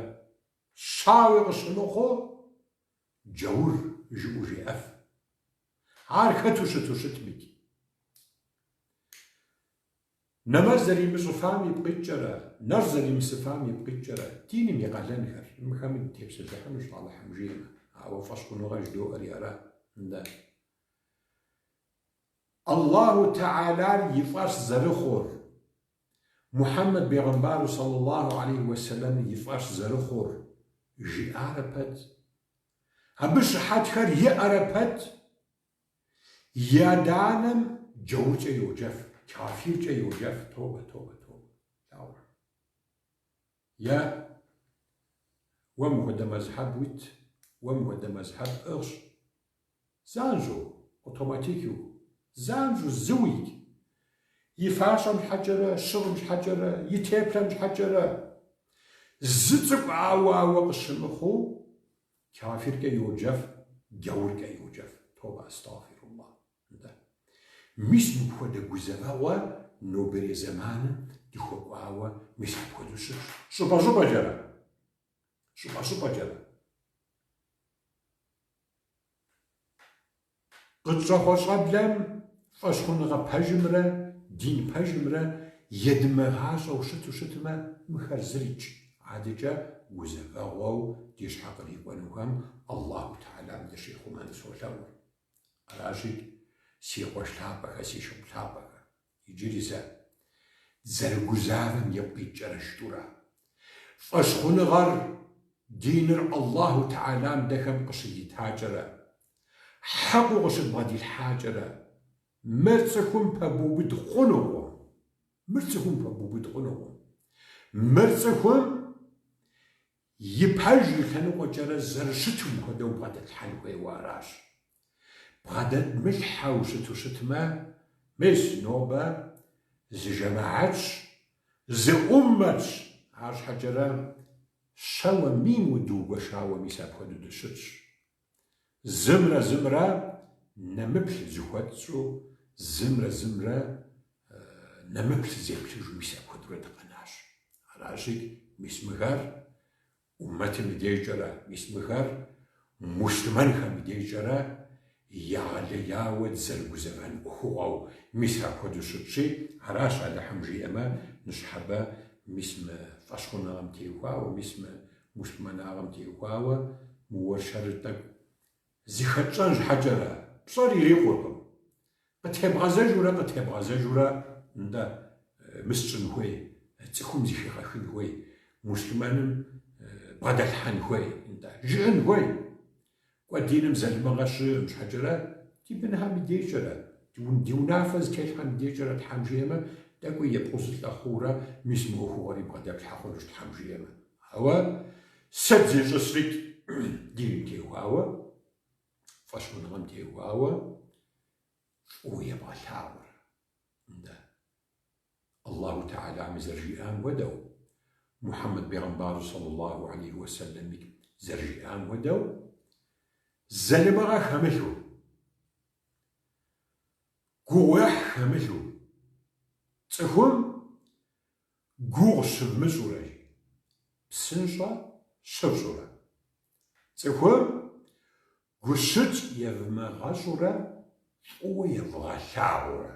щауи къыщымыхъуу джаур жыӏэу жеӏэф. Ар хэту щыту щытмикӏ. Нэмэз зэримыщӏыфам ипкъ иткӏэрэ, нэщӏ зэримысыфам ипкъ иткӏэрэ, диным и къалэнхэр, мыхэми дытепсэлъыхьынущ Алыхьым жиӏэмэ, ауэ фӏэщхъуныгъэ жыдоӏэри ара? Нтӏэ. Аллаху Тэхьэлар и фӏэщ зэрыхъур, Мухьэммэд бегъымбару саллаллаху алейхи уэсэлэмыр и фӏэщ зэрыхъур жиӏарэ пэт, абы щыхьэтхэр иӏэрэ пэт, И адэ-анэм джауркӏэ йоджэф, кафиркӏэ йоджэф, тобэ, тобэ, тобэ, лъагъурэ. Е уэ мыхуэдэ мэзхьэб уит, уэ мыхуэдэ мэзхьэб пӏыгъщ. Занщӏэу, автоматикыу, занщӏэу зыуикӏ. И фащэм щхьэкӏэрэ, щыгъым щхьэкӏэрэ, и теплъэм щхьэкӏэрэ, зы цӏыкӏу ауэ-ауэ къыщымыхъуу, Кафиркӏэ йоджэф, джауркӏэ йоджэф. Тобэ астагъфируллах. Нтӏэ. Мис мыпхуэдэ гузэвэгъуэ нобэрей зэманым дыхуэкӏуауэ мис апхуэдэу щытщ. Щӏыпӏэ-щӏыпӏэкӏэрэ. Щӏыпӏэ-щӏыпӏэкӏэрэ. Къытщӏэхъуэ щӏэблэм фӏэщхъуныгъэ пэжымрэ дин пэжымрэ едмыгъащӏэу щыту щытмэ, мыхэр зырикӏ, адэкӏэ гузэвэгъуэу ди щхьэ кърикӏуэнухэм Аллаху Тэхьэлам дыщихъумэну солъэӏур. Аращи, си къуэш лъапӏэхэ, си шыпхъу лъапӏэхэ, иджыри зэ дызэрыгузавэм ипкъ иткӏэрэ жытӏурэ, фӏэщхъуныгъэр диныр Аллаху Тэхьэлам дэхэм къыщыдитакӏэрэ, хьэкъыу къыщыдбгъэдилъхьакӏэрэ, мыр цӏыхум пэбубыд хъунукъым. Мыр цӏыхум пэбубыд хъунукъым. Мыр цӏыхум и пэж и лъэныкъуэкӏэрэ зэрыщытым хуэдэу бгъэдэтлъхьэн хуейуэ аращ. Бгъэдэдмылъхьэу щыту щытмэ, мис нобэ зы жэмаатщ, зы ӏуммэтщ, арщхьэкӏэрэ щэуэ мину дыугуэшауэ мис апхуэдэу дыщытщ. Зымрэ зымрэ нэмыплъ зыхуэтщӏу, зымрэ зымрэ нэмыплъ зеплъыжу мис апхуэдэурэ дыкъэнащ. Аращи, мис мыхэр ӏуммэтым и дежкӏэрэ, мис мыхэр муслъымэнхэм и дежкӏэрэ егъэлеяуэ дызэрыгузэвэн ӏуэхугъуэу мис апхуэдэу щытщи, аращ Алыхьым жиӏэмэ, ныщхьэбэ мис мы фӏэщхъуныгъэм теухуауэ, мис мы муслъымэнагъэм теухуауэ мы уэршэрыр тӏэкӏу зыхэтщӏэн щхьэкӏэрэ, пщӏэр ирикъуркъым. Къытебгъэзэжурэ, къытебгъэзэжурэ, нтӏэ, мыс тщӏын хуей, цӏыхум зыхегъэхын хуей, муслъымэным бгъэдэлъхьэн хуей, нтӏэ, жыӏэн хуей. Кӏуэ диным залымыгъэ щыӏэм щхьэкӏэрэ, ди бынхэм и дежкӏэрэ, ди унафэ зытелъхэм и дежкӏэрэ Тхьэм жиӏэмэ, тӏэкӏуи епкъузылӏэ хъуурэ мис мы ӏуэхугъуэри бгъэдэплъхьэ хъунущ Тхьэм жиӏэмэ. Ауэ сыт зищӏысрикӏ диным теухуауэ, фӏэщхъуныгъэм теухуауэ фӏыуэ ебгъэлъагъур. Нтӏэ. Аллаху Тэхьэлами зэрыжиӏам хуэдэу, Мухьэммэд бегъымбару саллаллаху алейхи уэсэллэми зэрыжиӏам хуэдэу, залымыгъэ хэмылъу, гугъуехь хэмылъу, цӏыхум гугъу щывмыщӏурэ, жи, псынщӏэ щыфщӏурэ, цӏыхум гущыкӏ евмыгъэщӏурэ фӏыуэ евгъэлъагъурэ.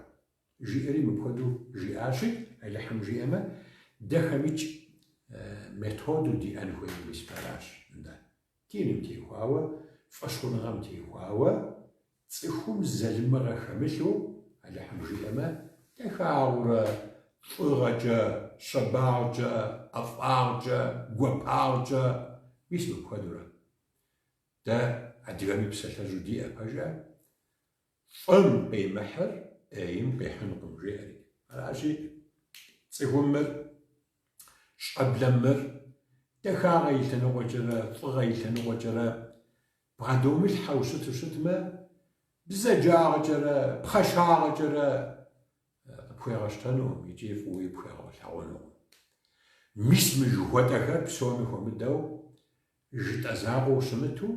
Жиӏэри мыпхуэдэу жиӏащи, Алыхьым жиӏэмэ, дэхэмикӏ методу диӏэн хуейр мис мыращ. Нтӏэ, диным теухуауэ, фӏэщхъуныгъэм теухуауэ, цӏыхум залымыгъэ хэмылъу, Алыхьым жиӏэмэ, дахагъурэ, фӏыгъэкӏэ, щабагъкӏэ, ӏэфӏагъкӏэ, гуапагъкӏэ, мис мыпхуэдэурэ. Дэ адыгэми псалъэжьу диӏэ пэжа? Фӏым къимыхьыр ӏейм къихьынкъым, жеӏэри. Аращи, цӏыхум мыр, щӏэблэм мыр, дахагъэ и лъэныкъуэкӏэрэ, фӏыгъэ и лъэныкъуэкӏэрэ. бгъэдомылъхьэу щыту щытмэ, бзаджагъэкӏэрэ, пхъашагъэкӏэрэ къыпхуегъэщтэнукъым икӏи фӏыуи пхуегъэлъагъунукъым. Мис мы жыхуэтӏэхэр псоми хуэмыдэу жытӏэ закъуэу щымыту,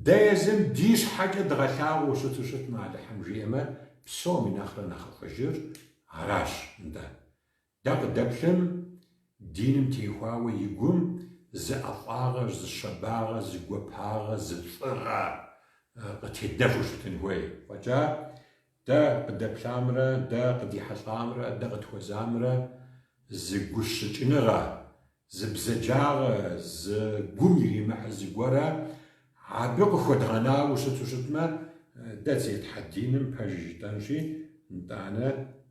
дэ езым ди щхьэкӏэ дгъэлъагъуэу щыту щытмэ, Алыхьым жиӏэмэ, псоми нэхърэ нэхъыфӏыжыр аращ, нтӏэ. Дэ къыдэплъым диным техуауэ и гум зы ӏэфӏагъэ, зы щабагъэ, зы гуапагъэ, зы лӏыгъэ къытедэфу щытын хуей. Фӏэкӏа дэ къыдэплъамрэ, дэ къыдихьэлӏамрэ, дэ къытхуэзамрэ зы гущыкӏыныгъэ, зы бзаджагъэ, зы гум иримыхьыр зыгуэрэ абы къыхуэдгъэнауэ щыту щытмэ, дэ зетхьэ диным пэж жытӏэнщи, нтӏанэ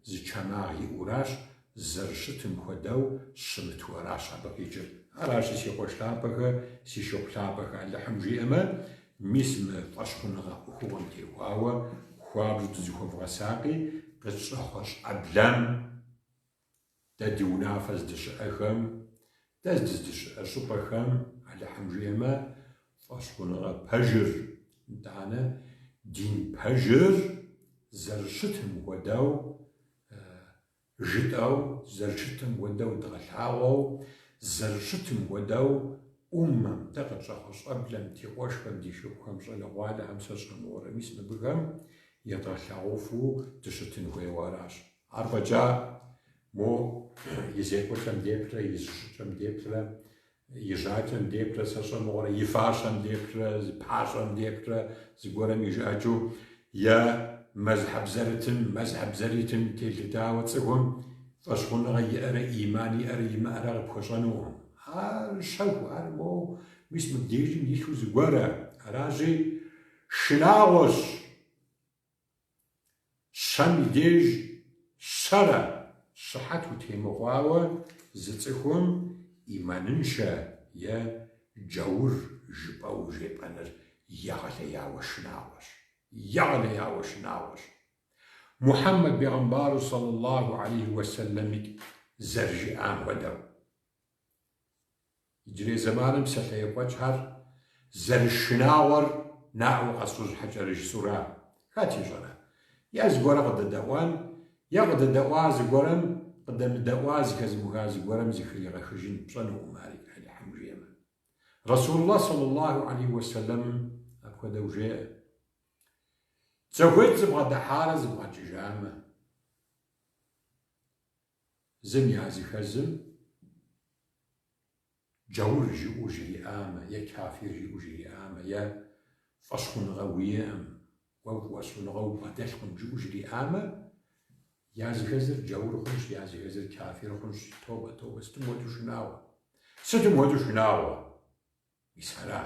зы чэмагъ иӏэуращ, зэрыщытым хуэдэу щымыту аращ абы къикӏыр. Аращи, си къуэш лъапӏэхэ, си шыпхъу лъапӏэхэ, Алыхьым жиӏэмэ, мис мы фӏэщхъуныгъэ ӏуэхугъуэм техуауэ хуабжьу дызыхуэвгъэсакъи, къытщӏэхъуэ щӏэблэм, Дэ ди унафэ здыщыӏэхэм, дэ дыздыщыӏэ щӏыпӏэхэм, Алыхьым жиӏэмэ, фӏэщхъуныгъэ пэжыр, нтӏанэ дин пэжыр зэрыщытым хуэдэу жытӏэу, зэрыщытым хуэдэу дгъэлъагъуэу, зэрыщытым хуэдэу ӏуммэм, дэ къытщӏэхъуэ щӏэблэм, ди къуэшхэм, ди шыпхъухэм, щӏалэгъуалэхэм сэ сщӏэ мыгъуэрэ, мис мыбыхэм едгъэлъагъуфу дыщытын хуейуэ аращ. Ар фӏэкӏа мо и зекӏуэкӏэм деплърэ, и зыщӏыкӏэм деплърэ, и жьакӏэм деплърэ, сэ сщӏэ мыгъуэрэ, и фащэм деплърэ, пащӏэм деплърэ, зыгуэрэм и жыӏэкӏэу, е мэзхьэб зэрытым, мэзхьэб зэритым телъытауэ цӏыхум фӏэщхъуныгъэ иӏэрэ ӏиман иӏэрэ имыӏэрэ къыпхуэщӏэнукъым. Ар щэху, ар мо мис мыбдежым илъу зыгуэрэ. Аращи, шынагъуэщ. Щэм и деж щэрэ щыхьэт утемыхъуауэ зы цӏыхум ӏиманыншэ е джаур жыпӏэу жепӏэныр егъэлеяуэ шынагъуэщ. Егъэлеяуэ шынагъуэщ. Мухьэммэд бегъымбару саллаллаху алейхи уэсэллэмикӏ зэрыжиӏам хуэдэу. Иджырей зэманым псалъэ екӏуэкӏхэр зэрышынагъуэр наӏуэ къэсщӏын щхьэкӏэрэ жысӏэура? Хэт ищӏэрэ? Е зыгуэрэ къыдэдэӏуэн, е къыдэдэӏуа зыгуэрэм, къыдэмыдэӏуа зыхэзымыха зыгуэрэм зыхригъэхыжын пщӏэнукъым ари, Алыхьым жиӏэмэ. Расулуллах саллаллаху алейхи уэсэлэмым апхуэдэу жеӏэ. Цӏыхуитӏ зыбгъэдыхьарэ зыбгъэкӏыжамэ. Зым языхэзым джаур жиӏэу жриӏамэ, е кафир жиӏэу жриӏамэ, е фӏэщхъуныгъэ уиӏэм, уэ фӏэщхъуныгъэ убгъэдэлъкъым жиӏэу жриӏамэ, языхэзыр джаур хъунщ, языхэзыр кафир хъунщ. Тобэ, тобэ, сытым хуэдэу шынагъуэ? Сытым хуэдэу шынагъуэ? Мис ара,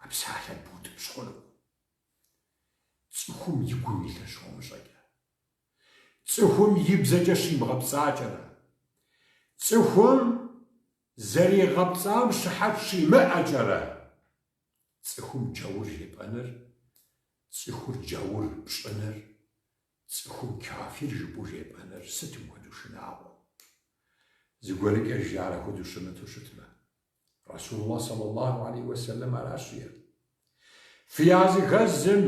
а псалъэр бутӏыпщ хъуну. Цӏыхум и гум илъыр щомыщӏэкӏэ. Цӏыхум и бзэкӏэ щимыгъэпцӏакӏэрэ, цӏыхум зэригъэпцӏам щыхьэт щимыӏэкӏэрэ, цӏыхум джаур жепӏэныр, цӏыхур джаур пщӏыныр, цӏыхум кафир жыпӏэу жепӏэныр сытым хуэдэу шынагъуэ? Зыгуэрыкӏэ жиӏар апхуэдэу щымыту щытмэ. Расулуллах саллаллаху алейхи уэсэлэм аращ жиӏэр. Фи языхэзым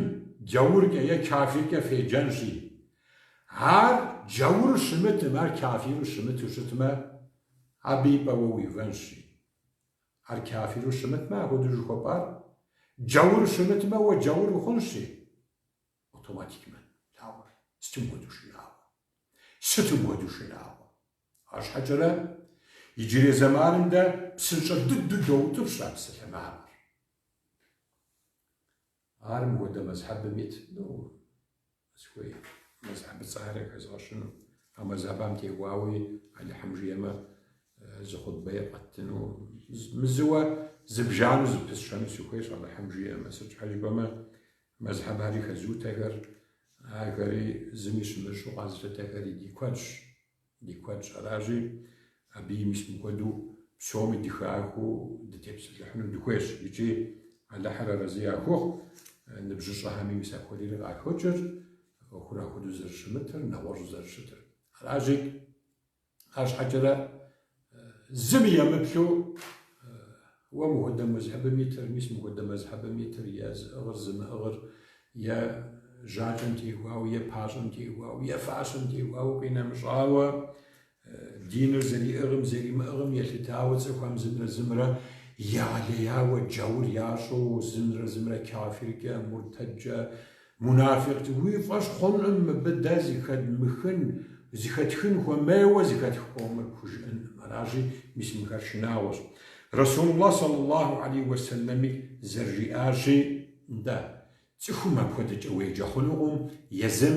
джауркӏэ е кафиркӏэ феджэнщи, ар джауру щымытым, ар кафиру щымыту щытмэ, абы и пӏэ уэ уивэнщи. Ар кафиру щымытмэ, апхуэдэу жыхуэпӏар, джауру щымытмэ, уэ джаур ухъунщи. Автоматикмэ, лъагъуэр сытым хуэдэу шынагъуэ. Сытым хуэдэу шынагъуэ. Арщхьэкӏэрэ, иджырей зэманым дэ псынщӏэ дыдэу доутӏыпщ а псалъэмакъыр. Ар мыхуэдэ мэзхьэбым ит, ну, сыхуей мэзхьэбыцӏэхэр хэзгъэщыну, а мэзхьэбам теухуауи Алыхьым жиӏэмэ, зы хъутбэ къэттыну, мызыуэ зыбжанэу зыпысщэну сыхуейщ Алыхьым жиӏэмэ, сыт щхьэ жыпӏэмэ, Мэзхьэбари хэзыутэхэр, ахэри зыми щымыщу къэзылъытэхэри ди куэдщ, ди куэдщ. Аращи, абыи мис мыхуэдэу псоми дыхахуэу дытепсэлъыхьыну дыхуейщ. Икӏи Алыхьыр арэзы яхухъу, ныбжьыщӏэхэми мис апхуэдэри къахокӏыр, ӏуэхур апхуэдэу зэрыщымытыр, нэгъуэщӏу зэрыщытыр. Аращи, арщхьэкӏэрэ зыми емыплъу. Уэ мыхуэдэ мэзхьэбым итыр, мис мыхуэдэ мэзхьэбым итыр, е зыӏыгъыр, зымыӏыгъыр, е жьакӏэм теухуауэ, е пащӏэм теухуауэ, е фащэм теухуауэ къинэмыщӏауэ, диныр зэриӏыгъым, зэримыӏыгъым елъытауэ цӏыхухэм зымрэ зымрэ егъэлеяуэ джаур ящӏу, зымрэ зымрэ кафиркӏэ, муртэдкӏэ, мунафикъкӏэ. Уи фӏэщ хъункъым мыбы дэ зыхэдмыхын, зыхэтхын хуэмейуэ зыхэтх къомыр пхужыӏэнкъым. Аращи, мис мыхэр шынагъуэщ. Расулуллах саллаллаху алейхи уэсэллэми зэрыжиӏащи, нтӏэ, Цӏыхум апхуэдэкӏэ уеджэ хъунукъым, езым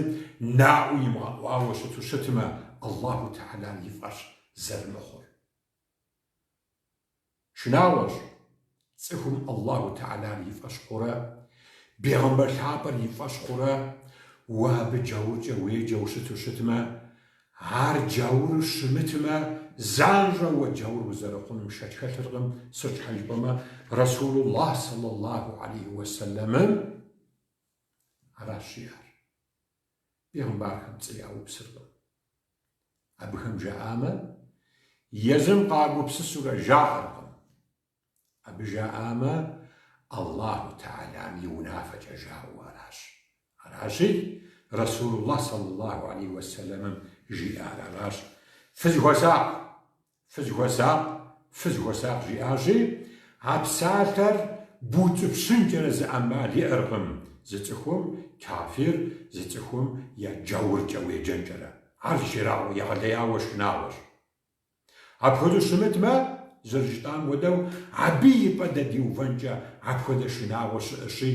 наӏуэу имыгъэӏуауэ щыту щытмэ, Аллаху Тэхьэлар и фӏэщ зэрымыхъур. Шынагъуэщ, цӏыхум Аллаху Тэхьэлар и фӏэщ хъурэ, Бегъымбар лъапӏэр и фӏэщ хъурэ, уэ абы джауркӏэ уеджэу щыту щытмэ, Ар джауру щымытмэ, занщӏэу уэ джаур узэрыхъунум шэч хэлъыркъым, сыт щхьэ жыпӏэмэ, Расулуллах сэллаллаху алейхи уэсэлэмым аращ жиӏар. Бегъымбархэм пцӏы яупсыркъым. Абыхэм жаӏамэ, езым къагупсысурэ жаӏэркъым. Абы жаӏамэ, Аллаху Тэхьэлам и унафэкӏэ жаӏэу аращ. Аращи, Расулуллах сэллаллаху алейхи уэсэлэмым жиӏар аращ, Фызыхуэсакъ, фызыхуэсакъ, фызыхуэсакъ жиӏащи, а псалъэр бутӏыпщынкӏэрэ зы ӏэмал иӏэркъым зы цӏыхум кафир, зы цӏыхум е джауркӏэ уеджэнкӏэрэ. Ар жырагъуэ егъэлеяуэ шынагъуэщ. Апхуэдэу щымытмэ, зэрыжытӏам хуэдэу, абы и пӏэ дэ диувэнкӏэ апхуэдэ шынагъуэ щыӏэщи,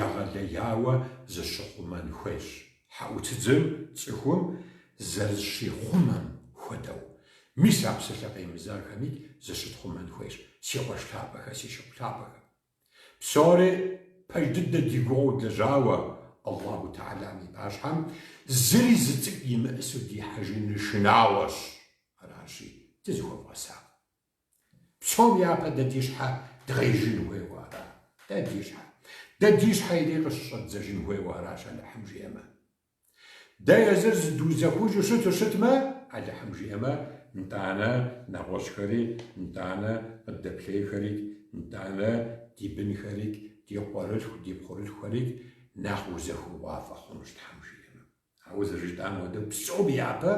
егъэлеяуэ зыщыхъумэн хуейщ. Хьэӏуцыдзым цӏыхум зэрызыщихъумэм хуэдэу, мис а псалъэ къемызэгъхэмикӏ зыщытхъумэн хуейщ, си къуэш лъапӏэхэ, си шыпхъу лъапӏэхэ. Псори пэж дыдэ ди гугъэу длэжьауэ, Аллаху Тэхьэлам и пащхьэм зыри зы цӏыкӏу имыӏысу дихьэжыныр шынагъуэщ, аращи, дызыхуэвгъэсакъ. Псом япэ дэ ди щхьэ дгъеижын хуейуэ ара? Дэ ди щхьэ. Дэ ди щхьэ и дей къыщыщӏэддзэжын хуейуэ аращ, Алыхьым жиӏэмэ. Дэ езыр зыдузэхужу щыту щытмэ, Алыхьым жиӏэмэ, нтӏанэ нэгъуэщӏхэри, нтӏанэ къыддэплъейхэрикӏ, нтӏанэ ди бынхэрикӏ, ди къуэрылъху, ди пхъурылъхухэрикӏ нэхъ узэхугъуафӏэ хъунущ, Тхьэм жиӏэмэ. Ауэ зэрыжытӏам хуэдэу, псом япэ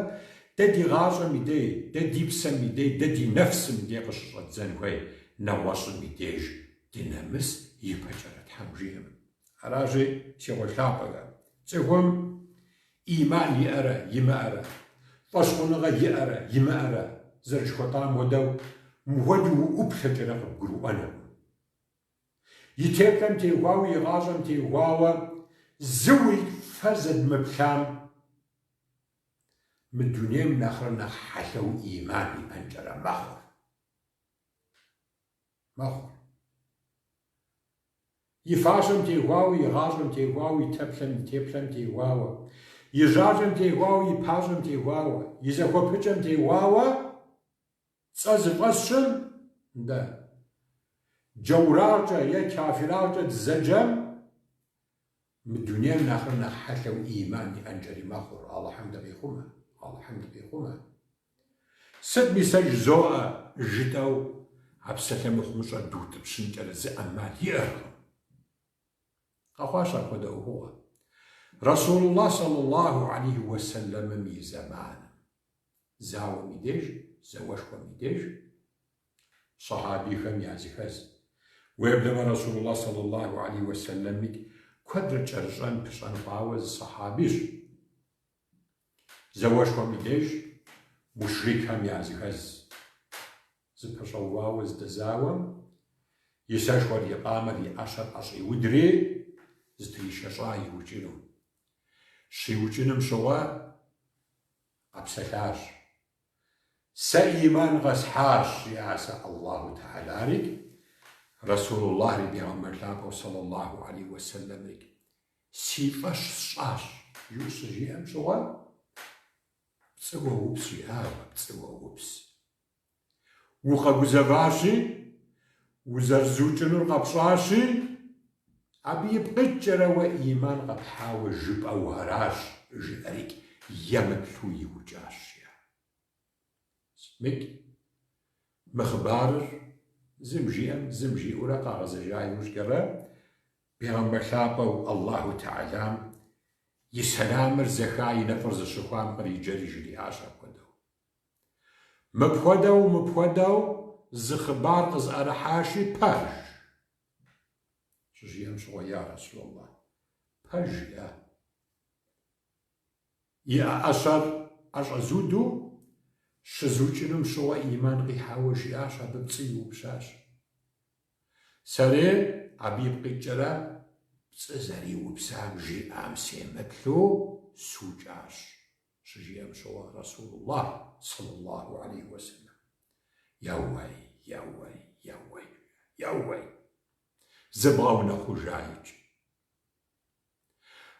дэ ди гъащӏэм и дей, дэ ди псэм и дей, дэ ди нэфсым и дей къыщыщӏэддзэн хуей, нэгъуэщӏым и деж дынэмыс ипэкӏэрэ, Тхьэм жиӏэмэ. Аращи, си къуэш лъапӏэхэ, цӏыхум ӏиман иӏэрэ имыӏэрэ, фӏэщхъуныгъэ иӏэрэ имыӏэрэ зэрыжыхуэтӏам хуэдэу, мыхуэдэу уӏуплъэкӏэрэ къыбгурыӏуэнукъым. И теплъэм теухуауэ, и гъащӏэм теухуауэ зыуи фэ зэдмыплъам мы дунейм нэхърэ нэхъ хьэлъэу ӏиман иӏэнкӏэрэ мэхъур. Мэхъур. И фащэм теухуауэ, и гъащӏэм теухуауэ, и тэплъэм, и теплъэм теухуауэ, и жьакӏэм теухуауэ, и пащӏэм теухуауэ, и зэхуэпыкӏэм теухуауэ цӏэ зыфӏэсщым, нтӏэ, джаурагъкӏэ е кафирагъкӏэ дызэджэм, мы дунейм нэхърэ нэхъ хьэлъэу ӏиман иӏэнкӏэри мэхъур, Алыхьым дыкъихъумэ, Алыхьым дыкъихъумэ. Сыт мис сэ жызоӏэ жытӏэу а псалъэ мыхъумыщӏэр дутӏыпщынкӏэрэ зы ӏэмал иӏэркъым. Къэхъуащ апхуэдэ ӏуэхугъуэ. Расулуллах саллаллаху алейхи уэсэлэмым и зэманым, зауэм и деж, зауэшхуэм и деж, сахьабихэм языхэз. Уеблэмэ Расулуллах саллаллаху алейхи уэсэлэмикӏ куэдрэ кӏэрыщӏэн пыщӏэн хъуауэ зы сахьабищ. Зауэшхуэм и деж мушрикхэм языхэз зыпэщӏэувауэ здэзауэм, и сэшхуэр, и къамэр, и ӏэщэр ӏэщӏиудри, зытришэщӏа иукӏыну. Щиукӏыным щыгъуэ къэпсэлъащ. Сэ ӏиман къэсхьащ, жиӏа сэ Аллаху Тэхьэларикӏ, Расулуллахри бегъымбар лъапӏэу саллаллаху алейхи уэсэлэмрикӏ. Си фӏэщ сщӏащ, жиӏэу щыжиӏэм щыгъуэ, пцӏы уоупс, жиӏа уэ, пцӏы уоупс. Укъэгузэващи, узэрызукӏынур къэпщӏащи, абы ипкъ иткӏэрэ уэ ӏиман къэпхьауэ жыпӏэу аращ, жиӏэрикӏ емыплъу иукӏащ, жиӏа. Сытмикӏ, мы хъыбарыр. Зым жиӏэм, зым жиӏэурэ къагъэзэжа иужькӏэрэ, Бегъымбар лъапӏэу Аллаху Тэхьэлам и сэламыр зэха и нэфӏыр зыщыхуам къриджэри жриӏащ апхуэдэу. Мыпхуэдэу, мыпхуэдэу зы хъыбар къызӏэрыхьащи, пэж? Щыжиӏэм щыгъуэ, Я Расулаллах, пэж жиӏа? И ӏэщэр ӏэщӏэзуду щызукӏынум щыгъуэ ӏиман къихьауэ жиӏащ, абы пцӏы иупсащ. Сэри абы ипкъ иткӏэрэ пцӏы зэриупсам жиӏам семыплъу сукӏащ, щыжиӏэм щыгъуэ Расулуллах, сэллаллаху алейхи уэсэлэм, Еуэй, еуэй, еуэй, еуэй, зыбгъэунэхъужа иджы.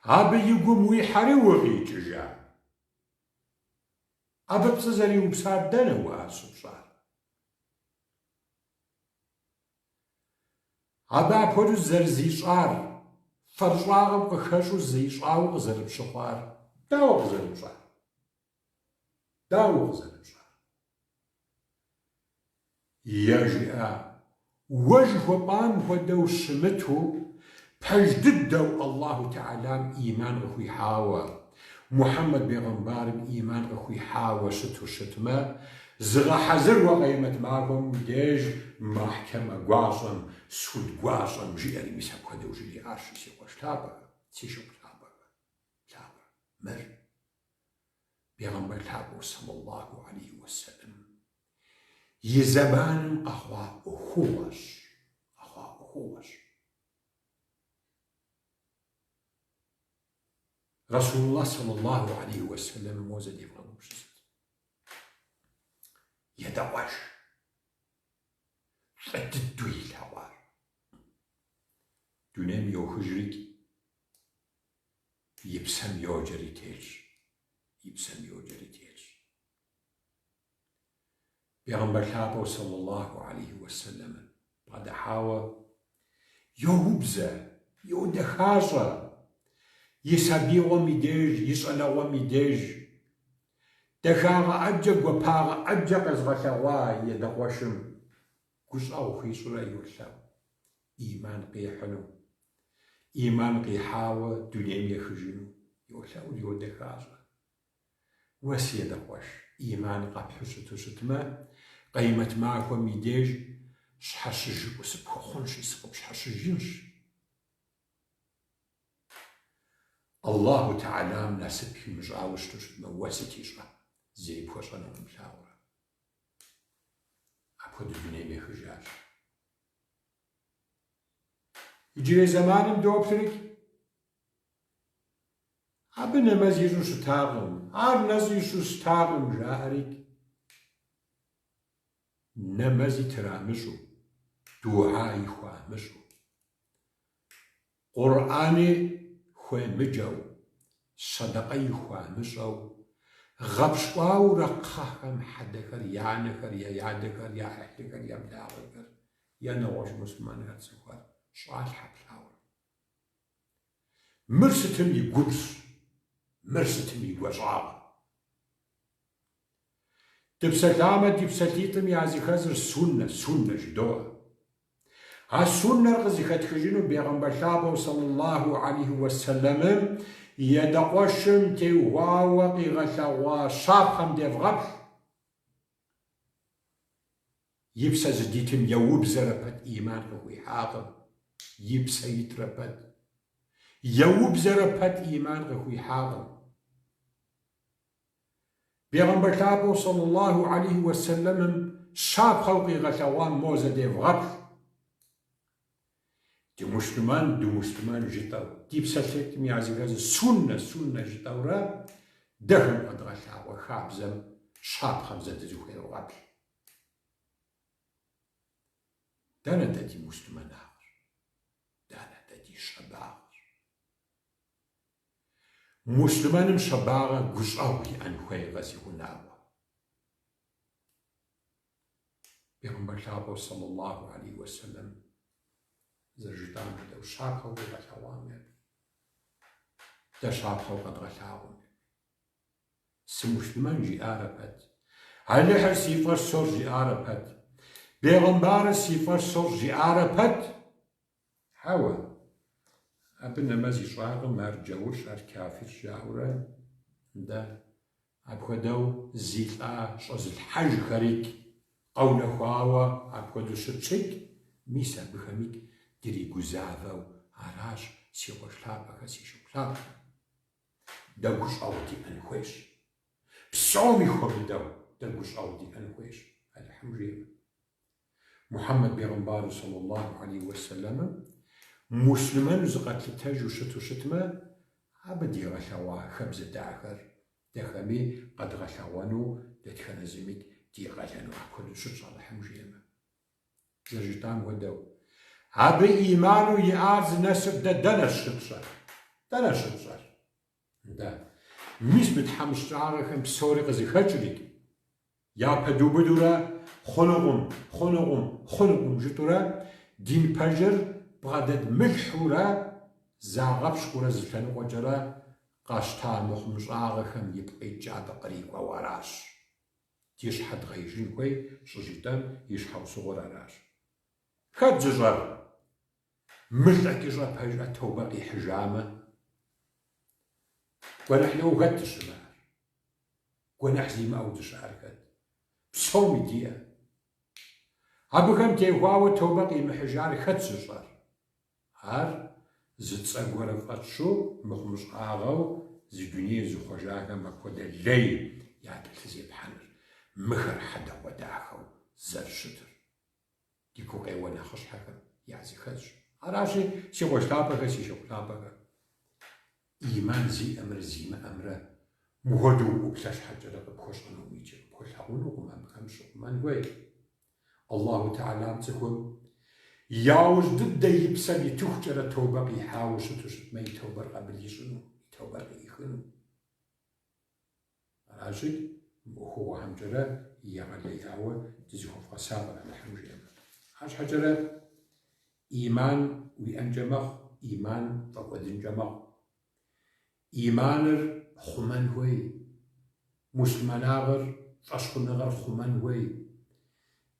Абы и гум уихьэри укъикӏыжа? Абы пцӏы зэриупсар дэнэ уэ ар щыпщӏар? Абы апхуэдэу зэрызищӏар, фэрыщӏагъэм къыхэщӏу зищӏауэ къызэрыпщыхъуар дауэ къызэрыпщӏар? Дауэ къызэрыпщӏар? Е жиӏа, уэ жыхуэпӏам хуэдэу щымыту, пэж дыдэу Аллаху Тэхьэлам ӏиман къыхуихьауэ, Мухьэммэд бегъымбарым ӏиман къыхуихьауэ щыту щытмэ, зыгъэхьэзыр уэ къемэт махуэм уи деж мэхькэмэ гуащӏэм, суд гуащӏэм, жиӏэри мис апхуэдэу жриӏащ, си къуэш лъапӏэхэ, си шыпхъу лъапӏэхэ. Лъапӏэ, мыр Бегъымбар лъапӏэу сэллаллаху алейхи уэсэлэм и зэманым къэхъуа ӏуэхугъуэщ, къэхъуа ӏуэхугъуэщ. Расулуллах сэллаллаху алейхи уэсэлэм мо зэ девгъэгупсысыт. И адэкъуэш фӏы дыдэу илъэгъуар. Дунейм йохыжрикӏ и псэм йоджэри телъщ, и псэм йоджэри телъщ. Бегъымбар лъапӏэу сэллаллаху алейхи уэсэлэм бгъэдыхьауэ йоубзэ, йодэхащӏэ и сабийгъуэм и деж, и щӏалэгъуэм и деж. Дахагъэ ӏэджэ, гуапагъэ ӏэджэ къезыгъэлъэгъуа и адэкъуэшым гущӏэгъу хуищӏурэ йолъэӏу ӏиман къихьыну. ӏиман къихьауэ дунейм ехыжыну йолъэӏур, йодэхащӏэ. Уэ, си адэкъуэш, ӏиман къэпхьу щыту щытмэ, къеймэт махуэм и деж щхьэщыжыпӏэу сыпхуэхъунщи, сыкъыпщхьэщыжынщ. Аллаху Тэхьэлам насып имыщӏауэ щыту щытмэ, уэ сыт ищӏэ? Зыри пхуэщӏэнукъым, плъагъурэ. Апхуэдэу дунейм ехыжащ. Иджырей зэманым доплърикӏ. Абы нэмэз ищӏу щытакъым, ар нэщӏ ищӏу щытакъым, жаӏэрикӏ. Нэмэзи трамыщӏу, дугьаи хуамыщӏу, Къурӏэни хуемыджэу, сэдэкъэи хуамыщӏэу, гъэпщкӏуаурэ кхъэхэм хьэдэхэр, я анэхэр, я адэхэр, я ӏыхьлыхэр, я благъэхэр, я нэгъуэщӏ муслъымэнхэр цӏыхухэр щӏалъхьэ плъагъурэ. Мыр сытым и губжь, мыр сытым и гуащӏагъэ. Дыпсэлъамэ, ди псалъитӏым языхэзыр суннэ, суннэ жыдоӏэ. А суннэр къызыхэтхыжыну Бегъымбар лъапӏэу сэллаллаху алейхи уэсэлэмым и адэкъуэшым теухуауэ къигъэлъэгъуа щапхъэм девгъэплъ. И псэ зыдитым еубзэрэ пэт ӏиман къыхуихьакъым, и псэ итрэ пэт. Еубзэрэ пэт ӏиман къыхуихьакъым. Бегъымбар лъапӏэу сэллаллаху алейхи уэсэлэмым щапхъэу къигъэлъэгъуам мо зэ девгъэплъ. Дымуслъымэн, дымуслъымэн жытӏэу, ди псалъитӏым языхэзыр суннэ, суннэ жытӏэурэ дэхэм къэдгъэлъагъуэ хабзэм щапхъэм зэ дызыхуевгъэплъ. Дэнэ дэ ди муслъымэнагъыр? Дэнэ дэ ди щабагъыр? Муслъымэным щабагъэ гущӏэгъу иӏэн хуейкъэ, зиунагъуэ? Бегъымбар лъапӏэу сэллаллаху алейхи уэсэлэм зэрыжытӏам хуэдэу щапхъэу къигъэлъэгъуам еплъ. Дэ щапхъэу къэдгъэлъагъуэм еплъ. Сымуслъымэн жиӏарэ пэт. Алыхьыр си фӏэщ сощӏ жиӏарэ пэт. Бегъымбарыр си фӏэщ сощӏ жиӏарэ пэт? Хьэуэ, абы нэмэз ищӏакъым, ар джаурщ, ар кафирщ жаӏэурэ, нтӏэ, апхуэдэу зи лӏа щӏэзылъхьэжхэрикӏ къэунэхуауэ апхуэдэу щытщикӏ, мис абыхэмикӏ дригузавэу аращ, си къуэш лъапӏэхэ, си шыпхъу лъапӏэхэ. Дэ гущӏэгъу диӏэн хуейщ. Псоми хуэмыдэу дэ гущӏэгъу диӏэн хуейщ, Алыхьым жиӏэмэ. Мухьэммэд бегъымбару саллаллаху алейхи уэсэлэмым муслъымэну зыкъэтлъытэжу щыту щытмэ, абы дигъэлъэгъуа хабзэ дахэр дэхэми къэдгъэлъэгъуэну дэтхэнэ зымикӏ ди къалэну апхуэдэу щытщ, Алыхьым жиӏэмэ. Зэрыжытӏам хуэдэу, абы иману иӏар зынэсыр дэ дэнэ щытщӏэр? Дэнэ щытщӏэр? Нтӏэ, мис мы тхьэмыщкӏагъэхэм псори къызыхэкӏри, япэдубыдурэ хъунукъым, хъунукъым, хъунукъым жытӏурэ дин пэжыр бгъэдэдмылъхьурэ загъэпщкӏурэ зы лъэныкъуэкӏэрэ къащта мыхъумыщӏагъэхэм ипкъ иткӏэ абы кърикӏуэу аращ. Ди щхьэ дгъеижын хуей щӏыжытӏэм и щхьэусыгъуэр аращ. Хэт зыщӏэр? Мылӏэкӏыщӏэ пэжӏэ тобэ къихьыжамэ, гуэныхьлэу хэт дыщымыӏэр? Гуэныхь зимыӏэу дыщыӏэр хэт? Псоми диӏэ. Абыхэм теухуауэ тобэ къимыхьыжар хэт зыщӏэр? Ар зы цӏэ гуэрэ фӏэтщу мыхъумыщӏагъэу зи дунейр зыхъуэжахэм апхуэдэ лей якӏэлъызепхьэныр, мыхэр хьэдэгъуэдахэу зэрыщытыр. Ди гукъеуэ нэхъыщхьэхэм языхэзщ. Аращи, си къуэш лъапӏэхэ, си шыпхъу лъапӏэхэ, ӏиман зиӏэмрэ зимыӏэмрэ мыхуэдэу уӏуплъэ щхьэкӏэрэ къыпхуэщӏэнукъым икӏи къыпхуэлъагъунукъым, абыхэм щыхъумэн хуей. Аллаху Тэхьэлам цӏыхум яужь дыдэ и псэр итыхукӏэрэ тобэ къихьауэ щыту щытмэ, и тобэр къабыл ищӏыну, и тобэр къыӏихыну. Аращи, мы ӏуэхугъуэхэмкӏэрэ егъэлеяуэ дызыхуэвгъэсакъыр Алыхьым жиӏэмэ. Арщхьэкӏэрэ ӏиман уиӏэнкӏэ мэхъу, ӏиман пфӏэкӏуэдынкӏэ мэхъу. ӏиманыр хъумэн хуей, муслъымэнагъэр, фӏэщхъуныгъэр хъумэн хуей.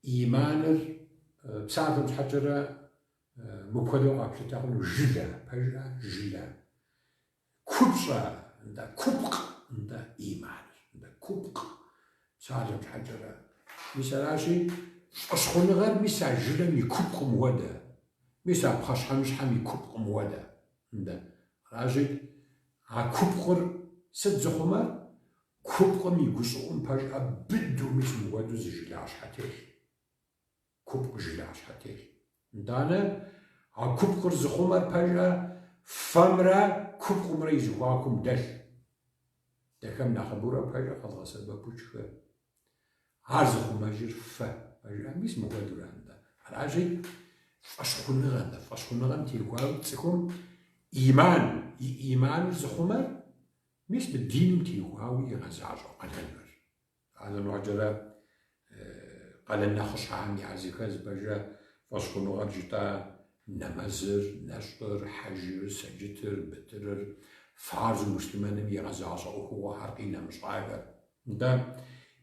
ӏиманыр псалъэм щхьэкӏэрэ мыпхуэдэу къэплъытэ хъуну жылэ, пэжа? Жылэ. Купщӏэ, нтӏэ, купкъ, нтӏэ, ӏиманыр, нтӏэ, купкъ, псалъэм щхьэкӏэрэ. Мис аращи, фӏэщхъуныгъэр мис а жылэм и купкъым хуэдэ, мис а пхъэщхьэмыщхьэм и купкъым хуэдэ, нтӏэ. Аращи, а купкъыр сыт зыхъумэр? Купкъым и гущӏыӏум пэжӏэ быдэу мис мыхуэдэу зы жылащхьэ телъ. Купкъ жылащхьэ телъ. Нтӏанэ, а купкъыр зыхъумэр пэжӏэ фэмрэ купкъымрэ и зэхуакум дэлъ. Дэхэм нэхъыбэурэ пэжӏэ къэдгъэсэбэпу тшхы. Ар зыхъумэжыр фэ, пэжӏэ, мис мыхуэдэурэ, нтӏэ. Аращи, фӏэщхъуныгъэ, нтӏэ, фӏэщхъуныгъэм теухуауэ цӏыхум ӏиман, и ӏиманыр зыхъумэр мис мы диным теухуауэ игъэзащӏэ къалэнхэрщ. Анэмыгъэкӏэрэ къалэн нэхъыщхьэхэм языхэз пэжэ фӏэщхъуныгъэр жытӏа нэмэзыр, нэщӏыр, хьэжыр, сэджытыр, бытырыр, фарзу муслъымэным игъэзащӏэ ӏуэхугъуэхэр къинэмыщӏахэр. Нтӏэ,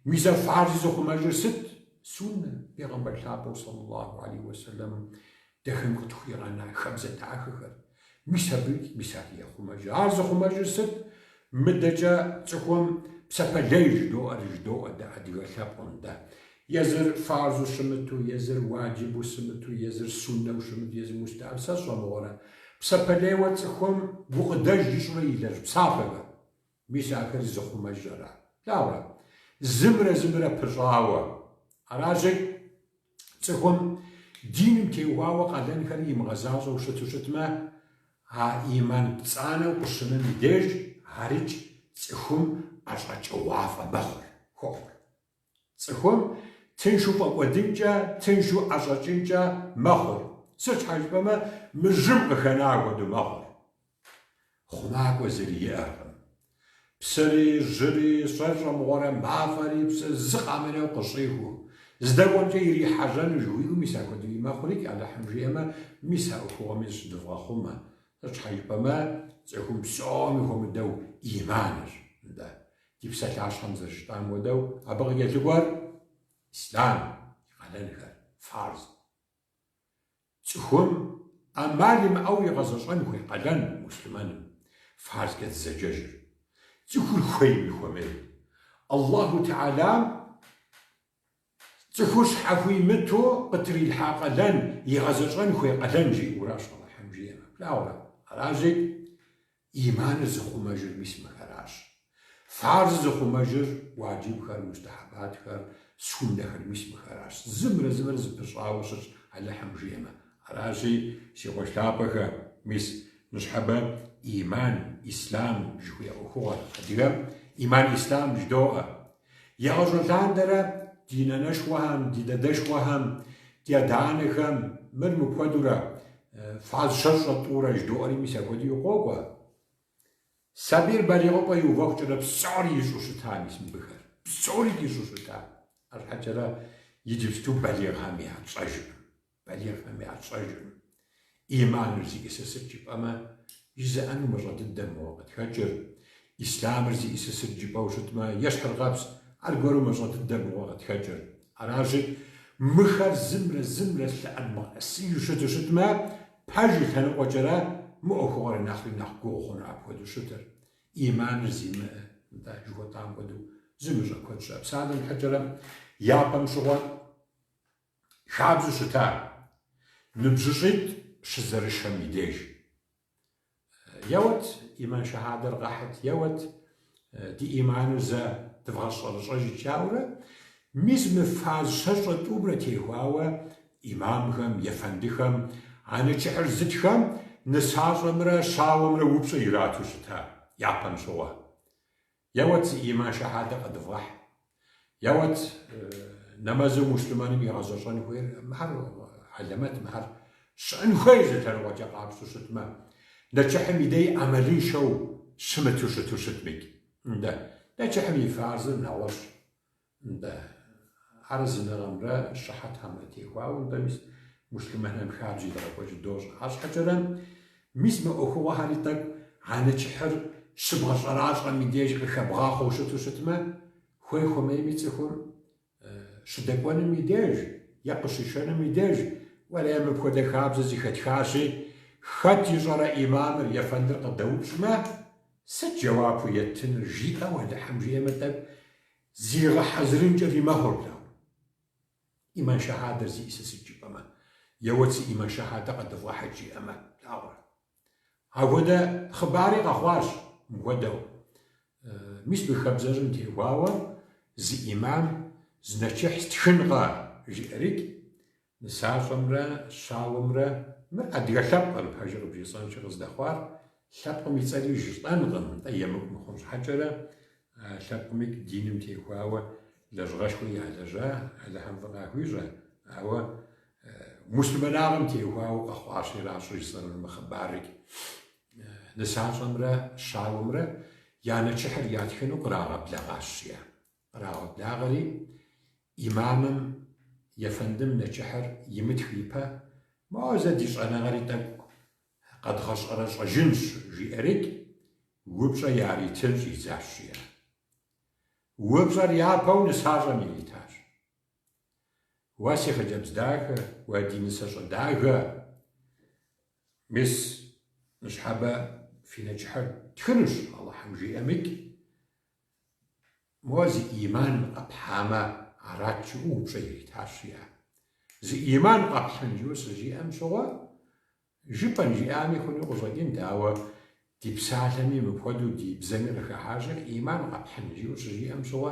мис а фарзыр зыхъумэжыр сыт? Суннэ, Бегъымбар лъапӏэу саллаллаху алейхи уэсэлэм дэхэм къытхуигъэна хабзэ дахэхэр. Мис абы, мис ар ехъумэж. Ар зыхъумэжыр сыт? Мыдэкӏэ цӏыхум псапэ лей жыдоӏэр жыдоӏэ дэ адыгэ лъэпкъым дэ. Езыр фарзу щымыту, езыр уаджибу щымыту, езыр суннэу щымыту, езыр мустахьэб сэ сщӏэ мыгъуэрэ. Псапэ лейуэ цӏыхум гукъыдэж ищӏурэ илэжь псапэхэр. Мис ахэр зыхъумэжыр ара? Плъагъурэ? Зымрэ зымрэ пыщӏауэ. Аращи, цӏыхум диным теухуауэ къалэнхэри имыгъэзащӏэу щыту щытмэ, а ӏиман пцӏанэу къыщынэм и деж арикӏ цӏыхум ӏэщӏэкӏыгъуафӏэ мэхъур, хохъур. Цӏыхум тыншу фӏэкӏуэдынкӏэ, тыншу ӏэщӏэкӏынкӏэ мэхъур. Сыт щхьэ жыпӏэмэ, мы жьым къыхэна хуэдэу мэхъур. Хъумакӏуэ зыри иӏэркъым. Псыри, жьыри, сэ сщӏэ мыгъуэрэ, мафӏэри, псы зы къамынэу къыщӏихуу, здэкӏуэмкӏэ ирихьэжьэну жыхуиӏэу мис апхуэдэуи мэхъурикӏ, Алыхьым жиӏэмэ, мис а ӏуэхугъуэми зыщыдывгъэхъумэ. Сыт щхьэ жыпӏэмэ, цӏыхум псоми хуэмыдэу ӏиманырщ, нтӏэ. Ди псалъащхьэм зэрыжытӏам хуэдэу, абы къыкӏэлъыкӏуэр ислъам и къалэнхэр. Фарз. Цӏыхум ӏэмал имыӏэу игъэзэщӏэн хуей къалэн муслъымэным, фарзкӏэ дызэджэжыр. Цӏыхур хуейми хуэмейми. Аллаху Тэхьэлам цӏыхур щхьэхуимыту къытрилъхьа къалэн, игъэзэщӏэн хуей къалэн жиӏэуращ Алыхьым жиӏэмэ. Плъагъурэ? Аращи, ӏиманыр зыхъумэжыр мис мыхэращ. Фарзыр зыхъумэжыр уаджибхэр, мустахьэбатхэр, суннэхэр мис мыхэращ. Зымрэ зымрэ зыпыщӏауэ щытщ Алыхьым жиӏэмэ. Аращи, си къуэш лъапӏэхэ, мис ныщхьэбэ ӏиман, ислъам жыхуиӏэ ӏуэхугъуэр, адыгэм ӏиман ислъам жыдоӏэ. Игъащӏэ лъандэрэ ди нанэшхуэхэм, ди дадэшхуэхэм, ди адэ-анэхэм мыр мыпхуэдэурэ фарз щэщӏрэ тӏурэ жыдоӏэри мис апхуэдэуи къокӏуэ. Сабийр балигъыпӏэ иувэхукӏэрэ псори ищӏу щыта мис мыбыхэр, псори ищӏу щыта. Арщхьэкӏэрэ иджыпсту балигъхэм ятщӏэжыркъым. Балигъхэм ятщӏэжыркъым. Иманыр зиӏысыр сыт жыпӏэмэ, жызыӏэну мащӏэ дыдэ мыгъуэ къытхэкӏыр. Ислъамыр зиӏысыр сыт жыпӏэу щытмэ, ещхьыркъэпс, аргуэру мащӏэ дыдэ мыгъуэ къытхэкӏыр. Аращи, мыхэр зымрэ зымрэ лъэӏэдмыгъэӏэсыжу щыту щытмэ, пэж и лъэныкъуэкӏэрэ мы ӏуэхугъуэр нэхъри нэхъ гугъу хъуну апхуэдэу щытыр. Иманыр зимыӏэ, нтӏэ, жыхуэтӏам хуэдэу зымыщӏэ куэд щыӏэ. Псалъэм щхьэкӏэрэ, япэм щыгъуэ хабзэу щыта ныбжьыщӏитӏ щызэрышэм и деж. Еуэт, иман шэхьадэр къэхьыт, еуэт, ди иманыр зэ дывгъэщӏэрэщӏэжыт жаӏэурэ, мис мы фарз щэщӏрэ тӏумрэ техуауэ имамхэм, ефэндыхэм, а нэчыхьыр зытхэм нысащӏэмрэ щауэмрэ упщӏэ ирату щыта япэм щыгъуэ. Еуэт, зы иман шэхьадэ къэдывгъэхь. Еуэт, нэмэзу муслъымэным игъэзэщӏэн хуейр, мыхьэр хьэлэмэт, мыхьэр щыӏэн хуей зы лъэныкъуэкӏэ къапщтэу щытмэ, нэчыхьым и дей ӏэмалыншэу щымыту щыту щытмикӏ. Нтӏэ, нэчыхьым и фарзыр нэгъуэщӏ. Нтӏэ, арэзыныгъэмрэ щыхьэтхэмрэ техуауэ, нтӏэ, мис муслъымэнхэм хабзэ едгъэкӏуэкӏыр дощӏэ. Арщхьэкӏэрэ, мис мы ӏуэхугъуэхэри тӏэкӏу а нэчыхьыр щыбгъэщӏэращӏэм и деж къыхэбгъахъуэу щыту щытмэ, хуей-хуэмейми цӏыхум щыдэкӏуэным и деж е къыщишэным и деж, уэлэхьи, мыпхуэдэ хабзэ зэхэтхащи, хэт ищӏэрэ имамыр, ефэндыр къыдэупщӏмэ, сыт жэуапу еттынур, жиӏэу Алыхьым жиӏэмэ тӏэкӏу Зигъэхьэзырынкӏэри мэхъур, плъагъурэ. Иман шэхьадэр зиӏысыр сыт жыпӏэмэ, еуэт зы иман шэхьадэ къэдывгъэхьыт жиӏэмэ, плъагъурэ. Апхуэдэ хъыбари къэхъуащ мыхуэдэу. Мис мы хабзэжьым техуауэ зы имам зы нэчыхь стхынкъэ, жиӏэрикӏ, Нысащӏэмрэ щауэмрэ, мыр адыгэ лъэпкъым, пэжыр къыбжесӏэнщи, къыздэхъуар, лъэпкъым и цӏэри жысӏэнкъым, нтӏэ емыкӏу мыхъун щхьэкӏэрэ, а лъэпкъми диным техуауэ лэжьыгъэшхуэ ялэжьа, Алыхьым фӏы къахуищӏэ, ауэ муслъымэнагъым техуауэ къэхъуащи аращ щӏыжысӏэнур мы хъыбарыр. Нысащӏэмрэ щауэмрэ я нэчыхьыр ятхыну кърагъэблэгъащ, жиӏэ. Кърагъэблагъэри, имамым ефэндым нэчыхьыр имытх ипэ, моуэ зэ ди щӏэныгъэри тӏэкӏу къэдгъэщӏэрэщӏэжынщ, жиӏэрикӏ, упщӏэ яритын щӏидзащ, жиӏэ. Упщӏэр япэу нысащӏэм иритащ. Уэ си хъыджэбз дахэ, уэ ди нысащӏэ дахэ, мис ныщхьэбэ фи нэчыхьыр тхынущ, Алыхьым жиӏэмикӏ. Моуэ зы ӏиман къэпхьамэ, арат жиӏэу упщӏэ иритащ, жиӏэ. Зы ӏиман къэпхьын жиӏэу щыжиӏэм щыгъуэ, жыпӏэн жиӏами хъуну къыщӏэкӏынт, ауэ ди псалъэми мыпхуэдэу ди бзэми къыхыхьащи, ӏиман къэпхьын жиӏэу щыжиӏэм щыгъуэ,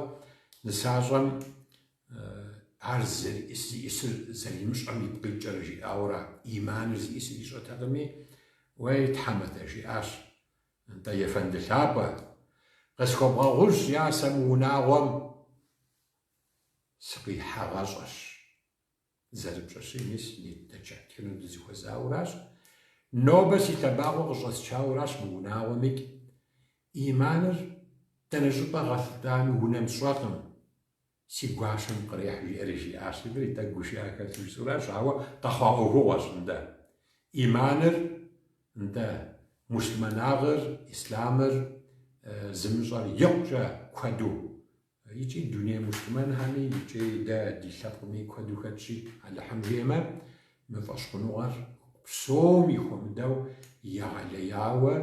нысащӏэм ар зиӏысыр зэримыщӏэм ипкъ иткӏэрэ жиӏауэра, ӏиманыр зиӏысыр ищӏэтэкъыми, уей, тхьэмадэ, жиӏащ. Нтӏэ, ефэнды лъапӏэ, къысхуэбгъэгъунщ, я сэ мы унагъуэм сыкъихьагъэщӏэщ. Зэрыпщӏэщи, мис нэчыхь ттхыну дызэхуэзауращ. Нобэ си лъэбакъуэ къыщӏэсчауращ мы унагъуэмикӏ. Ӏиманыр дэнэ щӏыпӏэ гъэлъытами унэм сщӏэкъым. Си гуащэм кърехь жиӏэри жиӏащ. Мыри тӏэкӏу гушыӏэ хэлъу жысӏэуращ, ауэ къэхъуа ӏуэхугъуэщ, нтӏэ. Ӏиманыр, нтӏэ, муслъымэнагъыр, ислъамыр зымыщӏэр икъукӏэ куэду. Икӏи дуней муслъымэнхэми, икӏи дэ ди лъэпкъми куэду хэтщи, Алыхьым жиӏэмэ, мы фӏэщхъуныгъэр псоми хуэмыдэу егъэлеяуэ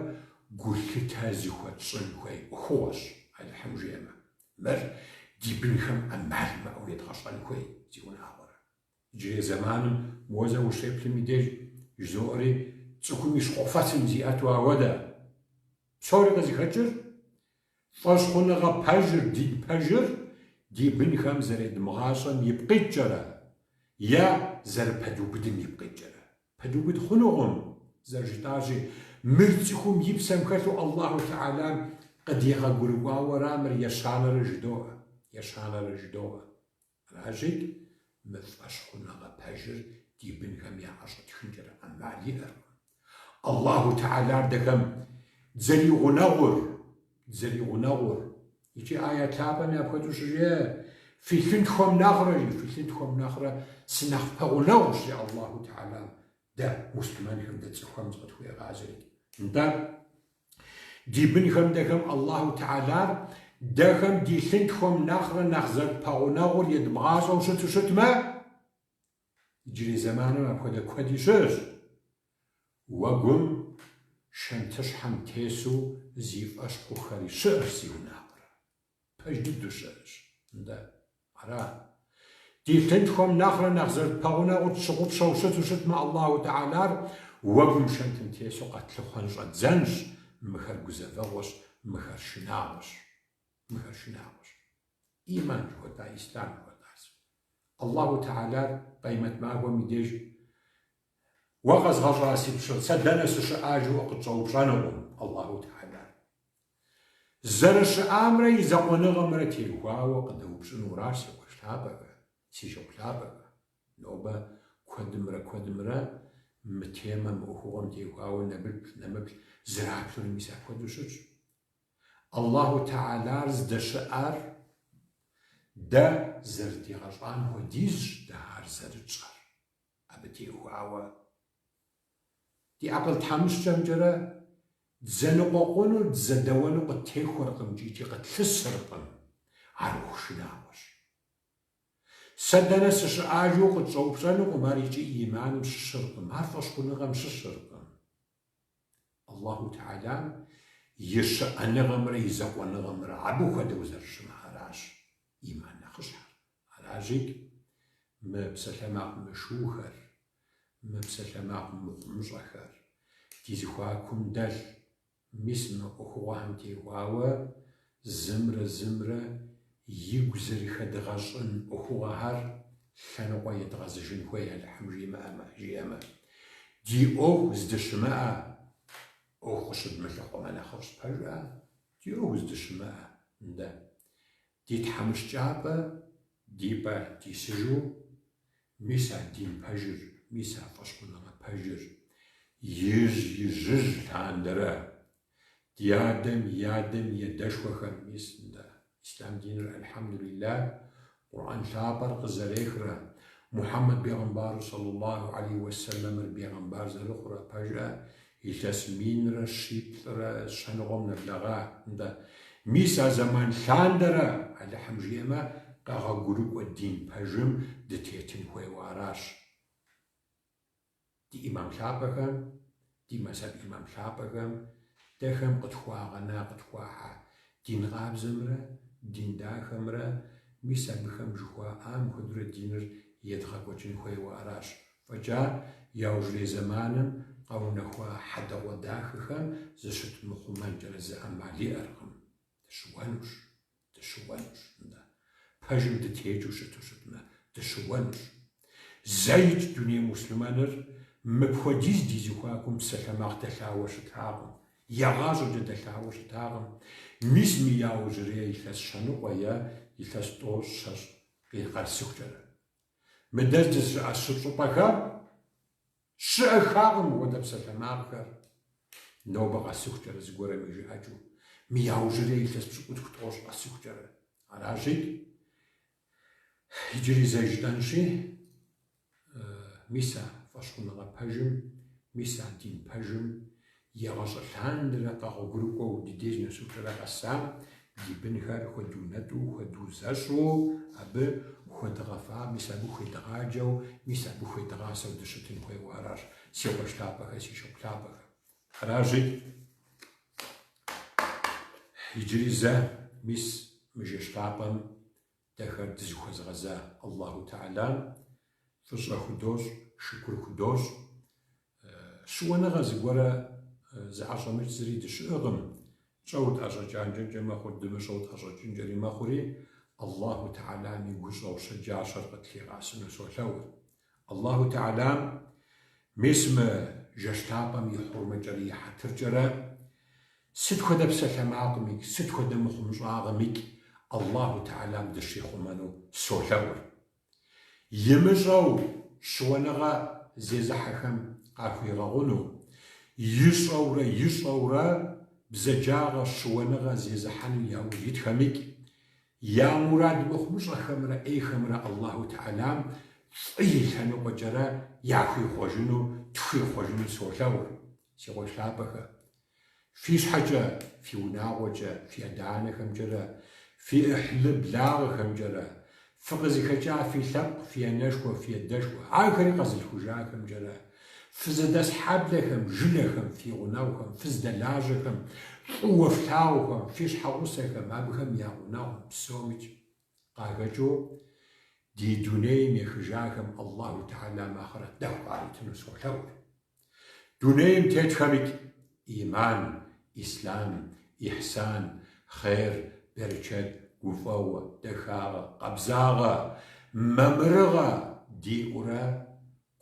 гулъытэ зыхуэтщӏын хуей ӏуэхугъуэщ, Алыхьым жиӏэмэ. Мыр ди бынхэм ӏэмал имыӏэу едгъэщӏэн хуей, зиунагъуэрэ. Иджырей зэманым уэ зэ ущеплъым и деж жызоӏэри, цӏыхум и щхъуэфэцым зиӏэту ауэдэ. Псори къызыхэкӏыр фӏэщхъуныгъэ пэжыр, дин пэжыр ди бынхэм зэредмыгъащӏэм ипкъ иткӏэрэ е зэрыпэдубыдым ипкъ иткӏэрэ. Пэдубыд хъунукъым, зэрыжытӏащи, мыр цӏыхум и псэм хэлъу Аллаху Тэхьэлам къыдигъэгурыкӏуауэ ара мыр ещанэрэ жыдоӏэ, ещанэрэ жыдоӏэ. Аращи, мы фӏэщхъуныгъэ пэжыр ди бынхэм яӏэщӏэтхынкӏэрэ ӏэмал иӏэркъым. Аллаху Тэхьэлар дэхэм дызэригъунэгъур, дызэригъунэгъур. Икӏи аят лъапӏэми апхуэдэу щыжеӏэ, Фи лъынтхуэм нэхърэ, жи, фи лъынтхуэм нэхърэ сынэхъ пэгъунэгъущ, жи Аллаху Тэхьэлам. Дэ, муслъымэнхэм, дэ цӏыхухэм зыкъытхуегъазэри. Нтӏэ, ди бынхэм дэхэм Аллаху Тэхьэлар дэхэм ди лъынтхуэм нэхърэ нэхъ зэрытпэгъунэгъур едмыгъащӏэу щыту щытмэ, иджырей зэманым апхуэдэ куэди щыӏэщ. Уэгум шэнтыщхьэм тесу зи фӏэщ хъухэри щыӏэщ зиунагъуэрэ. Пэж дыдэу щыӏэщ. Нтӏэ, ара. Ди лъынтхуэм нэхърэ нэхъ зэрытпэгъунэгъур тщыгъупщэу щыту щытмэ, Аллаху Тэхьэлар уэгум шэнтым тесу къэтлъыхъуэн щӏэддзэнщ, мыхэр гузэвэгъуэщ, мыхэр шынагъуэщ. Мыхэр шынагъуэщ. Иман жыхуэтӏа, ислъам жыхуэтӏащ. Аллаху Тэхьэлар къемэт махуэм и деж Уэ къэзгъэщӏа си пщылӏ, сэ дэнэ сыщыӏа жиӏэу къытщӏэупщӏэнукъым Аллаху Тэхьэлар. Зэрыщыӏамрэ и закъуэныгъэмрэ теухуауэ къыдэупщӏынуращ си къуэш лъапӏэхэ, си шыпхъу лъапӏэхэ. Нобэ куэдымрэ куэдымрэ мы темэм, мы ӏуэхугъуэм теухуауэ нэмыплъ, нэмыплъ зраплъури мис апхуэдэу щытщ. Аллаху Тэхьэлар здэщыӏэр дэ зэрыдигъэщӏам хуэдизщ дэ ар зэрытщӏэр. Абы теухуауэ ди акъыл тхьэмыщкӏэмкӏэрэ дызэныкъуэкъуну, дызэдэуэну къыттехуэркъым икӏи къытлъысыркъым. Ар ӏуэху шынагъуэщ. Сэ дэнэ сыщыӏа жиӏэу къытщӏэупщӏэнукъым ар икӏи иманым щыщыркъым, ар фӏэщхъуныгъэм щыщыркъым. Аллаху Тэхьэлам и щыӏэныгъэмрэ и закъуэныгъэмрэ абы хуэдэу зэрыщымыӏэращ иман нэхъыщхьэр. Аращи, мы псалъэмакъ мышыухэр, мы псалъэмакъ мыхъумыщӏэхэр ди зэхуакум дэлъ, мис мы ӏуэхугъуэхэм теухуауэ зымрэ зымрэ игу зэрыхэдгъэщӏын ӏуэхугъуэхэр лъэныкъуэ едгъэзыжын хуей Алыхьым жимыӏэмэ, жиӏэмэ. Ди ӏуэху здыщымыӏэ ӏуэху къыщыдмылъыхъуэмэ нэхъыфӏщ, пэжа? Ди ӏуэху здыщымыӏэ, нтӏэ. Ди тхьэмыщкӏапӏэ ди пӏэ дисыжу, мис а дин пэжыр, мис а фӏэщхъуныгъэ пэжыр ижь-ижьыж лъандэрэ ди адэм и адэм и адэшхуэхэм, мис нтӏэ, ислъам диныр альхьэмдулиллах, Къурӏэн лъапӏэр къызэрехрэ, Мухьэммэд бегъымбару саллаллаху алейхи уэсэлэмыр бегъымбар зэрыхъурэ, пэжа, Илъэс минрэ щиплӏрэ щэныкъуэм нэблэгъа, нтӏэ. Мис а зэман лъандэрэ, Алыхьым жиӏэмэ, къэгъуэгурыкӏуэ дин пэжым дытетын хуейуэ аращ. Ди ӏимам лъапӏэхэм, ди мэзхьэб ӏимам лъапӏэхэм дэхэм къытхуагъэна, къытхуахьа дин къабзэмрэ дин дахэмрэ мис абыхэм жыхуаӏам хуэдэурэ диныр едгъэкӏуэкӏын хуейуэ аращ. Фӏэкӏа, яужьрей зэманым къэунэхуа хьэдэгъуэдахэхэм зыщытмыхъумэнкӏэрэ зы ӏэмал иӏэркъым. Дыщыуэнущ, дыщыуэнущ, нтӏэ. Пэжым дытекӏыу щыту щытмэ, дыщыуэнущ. Зэикӏ дуней муслъымэныр мыпхуэдиз ди зэхуакум псалъэмакъ дэлъауэ щытакъым, егъащӏэкӏэ дэлъауэ щытакъым. Мис мы яужьрей илъэс щэныкъуэ е илъэс тӏощӏ щэщӏ къэсыхукӏэрэ. Мы дэ дызыщыӏэ щӏыпӏэхэм щыӏэххакъым мыпхуэдэ псалъэмакъхэр. Нобэ къэсыхукӏэрэ зыгуэрым и жыӏэкӏыу, мы яужьрей илъэс пщыкӏутху тӏощӏ къэсыхукӏэрэ. Аращи, иджыри зэ жытӏэнщи, мис а фӏэщхъуныгъэ пэжым, мис а дин пэжым егъащӏэ лъандэрэ къэгъуэгурыкӏуэу ди деж нэсыхукӏэрэ къэсам. Ди бынхэр хуэдунэтӏу, хуэдузэщӏу, абы хуэдгъэфа, мис абы хуедгъаджэу, мис абы хуедгъасэу дыщытын хуейуэ аращ, си къуэш лъапӏэхэ, си шыпхъу лъапӏэхэ. Аращи, иджыри зэ, мис мы жэщ лъапӏэм дэхэр дызыхуэзгъэза Аллаху Тэхьэлам фӏыщӏэ худощӏ, шыкур худощӏ. Щыуэныгъэ зыгуэрэ зыӏэщӏэмыкӏ зыри дыщыӏыгъым, тщӏэу тӏэщӏэкӏанкӏэнкӏэ мэхъур, дымыщӏэу тӏэщӏэкӏынкӏэри мэхъури, Аллаху Тэхьэлам и гущӏэгъу щэджащэр къытлъигъэӏэсыну солъэӏур. Аллаху Тэхьэлам мис мы жэщ лъапӏэм и хьурмэкӏэрэ и хьэтыркӏэрэ сыт хуэдэ псалъэмакъымикӏ, сыт хуэдэ мыхъумыщӏагъэмикӏ Аллаху Тэхьэлам дыщихъумэну солъэӏур. Имыщӏэу щыуэныгъэ зезыхьэхэм къахуигъэгъуну, ищӏэурэ ищӏэурэ бзаджагъэ щыуэныгъэ зезыхьэну яужь итхэмикӏ, я мурад мыхъумыщӏэхэмрэ ӏейхэмрэ Аллаху Тэхьэлам фӏы и лъэныкъуэкӏэрэ яхуихъуэжыну, тхуихъуэжыну солъэӏур, си къуэш лъапӏэхэ. Фи щхьэкӏэ, фи унагъуэкӏэ, фи адэ-анэхэмкӏэрэ, фи ӏыхьлы благъэхэмкӏэрэ, фыкъызыхэкӏа фи лъэпкъ, фи анэшхуэ, фи адэшхуэ, ахэри къэзылъхужахэмкӏэрэ, фызыдэс хьэблэхэм, жылэхэм, фи гъунэгъухэм, фыздэлажьэхэм, фӏыуэ флъагъухэм, фи щхьэгъусэхэм, абыхэм я гъунэгъум псомикӏ къахэкӏыу ди дунейм ехыжахэм Аллаху Тэхьэлам ахърэт нэху къаритыну солъэӏур. Дунейм тетхэмикӏ иман, ислъам, ихьсан, хъер, берычэт, гуфӏэгъуэ, дахагъэ, къабзагъэ, мамырыгъэ диӏэурэ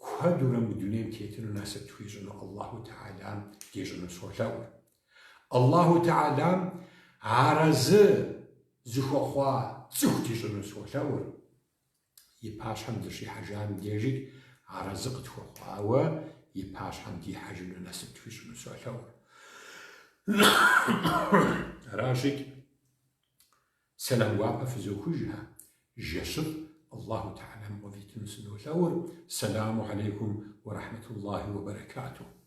куэдурэ мы дунейм тетыну насып тхуищӏыну Аллаху Тэхьэлам дищӏыну солъэӏур. Аллаху Тэхьэлам арэзы зыхуэхъуа цӏыху дищӏыну солъэӏур. И пащхьэм дыщихьэжам дежи арэзы къытхуэхъуауэ и пащхьэм дихьэжыну насып тхуищӏыну солъэӏур. Аращи, сэлам гуапэ фызохыжхэ, жэщыфӏ Аллаху Тэхьэлам къывитыну сынолъэӏур. Сэламу алейкум уэ рахьмэтуллахи уэ бэрэкатуху.